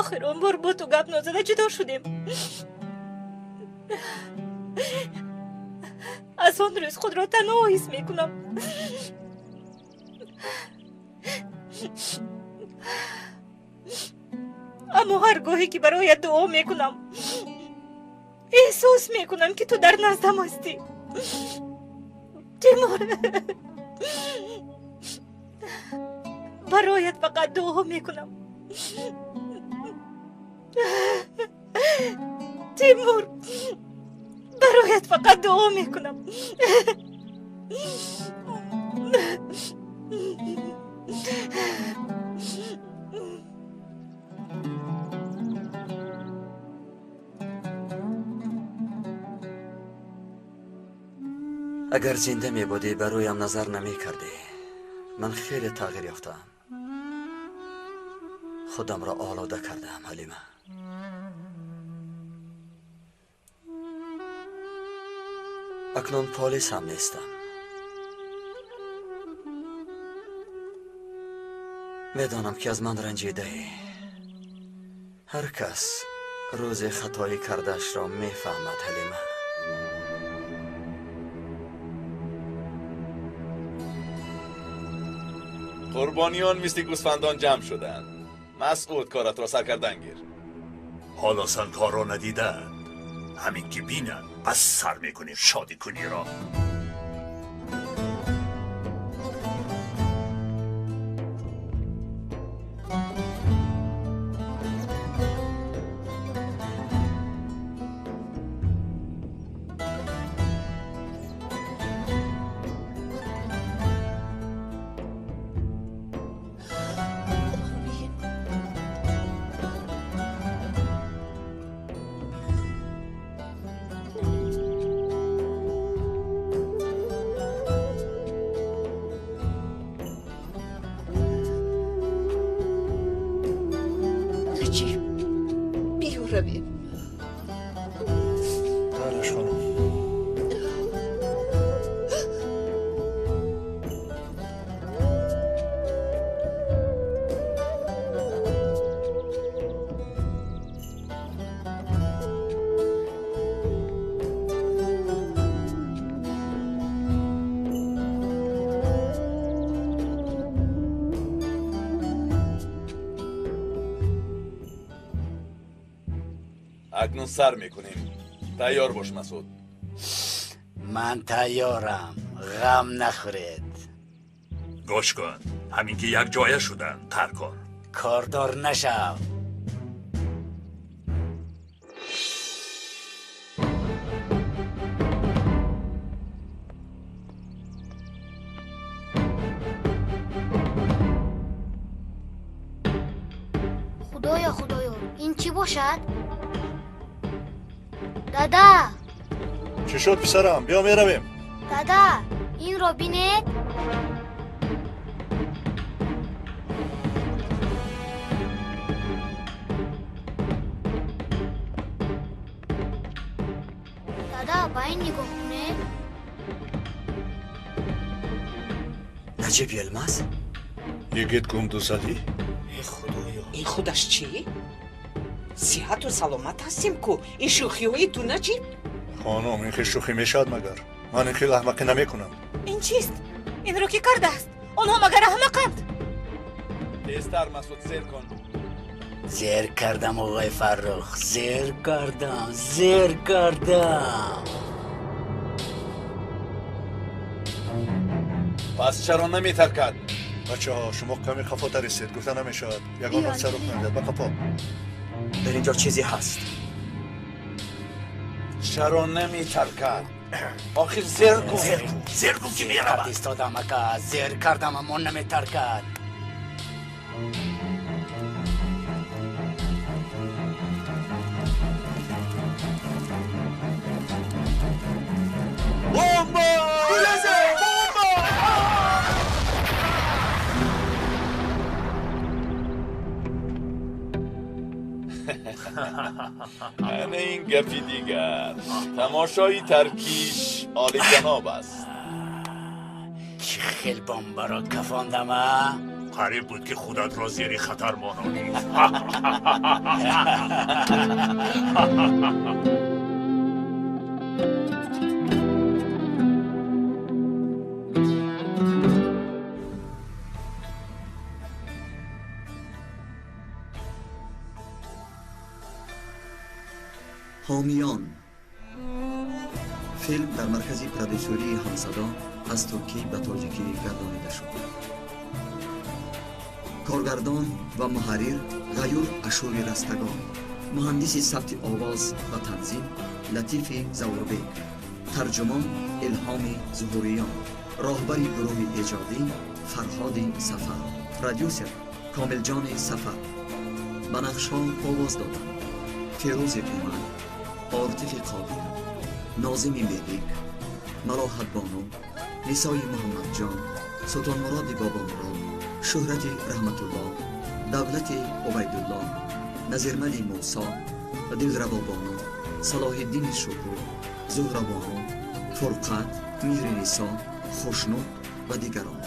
Охир он бор бо ту гап нозада ҷудо шудем. Аз он рӯз худро танҳо ҳис мекунам. Аммо ҳар гоҳе ки бароят дуо мекунам, эҳсос мекунам, ки ту дар наздам ҳастӣ. Тимур, бароят фақат дуо мекунам. Тимур, бароят фақат дуо мекунам. Агар зинда мебудӣ, ба рӯям назар намекардӣ. Ман хеле тағйир ёфтаам. Худамро олуда кардаам, Ҳалима. Акнун полис ҳам нестам. Медонам, ки аз ман ранҷидаӣ. Ҳар кас рӯзе хатоӣ кардаашро мефаҳмад, Ҳалима. Қурбониён мисли гӯсфандон ҷамъ шуданд. Масъуд, корат ро сар кардан гир. Ҳоло сангҳоро надидаанд. Ҳамин ки бинанд, пас сар мекунем шодӣ куниро. Акнун сар мекунем. Тайёр бош, Масуд. Ман тайёрам, ғам нахӯред. Гӯш кун, ҳамин ки як ҷоя шуданд, тар кор. Кордор нашав. Худоё, Худоё, ин чӣ бошад? Дада! Чӣ шуд, писарам? Биё, меравем. Дада, инро бинед. Дада, ба ин нигоҳ кунед. Наҷиб Йилмаз? Йигит Гундузалӣ? Э, Худоё, ин худаш чӣ? Сиҳату саломат ҳастем ку, ин шӯхиҳои ту, Наҷиб? Хонум, ин хел шӯхӣ мешавад магар? Ман ин хел аҳмақӣ намекунам. Ин чист? Инро кӣ кардааст? Онҳо магар аҳмақанд? Тезтар, Масуд, зер кун. Зер кардам, оғои Фаррух, зер кардам, зер кардам. Пас чаро наметаркад? Бачаҳо, шумо каме қафотар истед, гуфта намешавад. Ягон ҳодиса рух надиҳад, ба қафо. Дар инҷо чизе ҳаст. Чаро наметаркад? Охир зер кун. Зер кун, зер кун ки меравад. Истодам, ака, зер кардам, аммо наметаркад. Бомба! Бомба! Ана ин гапи дигар. Тамошои таркиш олиҷаноб аст. Чӣ хел бомбаро кафондам, а? Қариб буд ки худатро зери хатар мононӣ. Ҳомиён. Филм дар маркази продюсерии Ҳамсадо аз туркӣ ба тоҷикӣ гардонида шуд. Коргардон ва муҳаррир Ғаюр Ашури Растагон, муҳандиси сабти овоз ва танзим Латифи Завурбек, тарҷумон Илҳоми Зуҳуриён, роҳбари гурӯҳи эҷодӣ Фарҳоди Сафар, продюсер Комилҷони Сафар. Ба нақшҳо овоз доданд Фирӯзи Умар, Ортифи Қодир, Нозими Мелик, Малоҳатбону, Нисои Муҳаммадҷон, Султонмуроди Бобомурод, Шӯҳрати Раҳматулло, Давлати Убайдулло, Назирмали Мусо, Дилравобону, Салоҳиддини Шукур, Зуҳрабону, Фурқат, Меҳринисо, Хушнуд ва дигарон.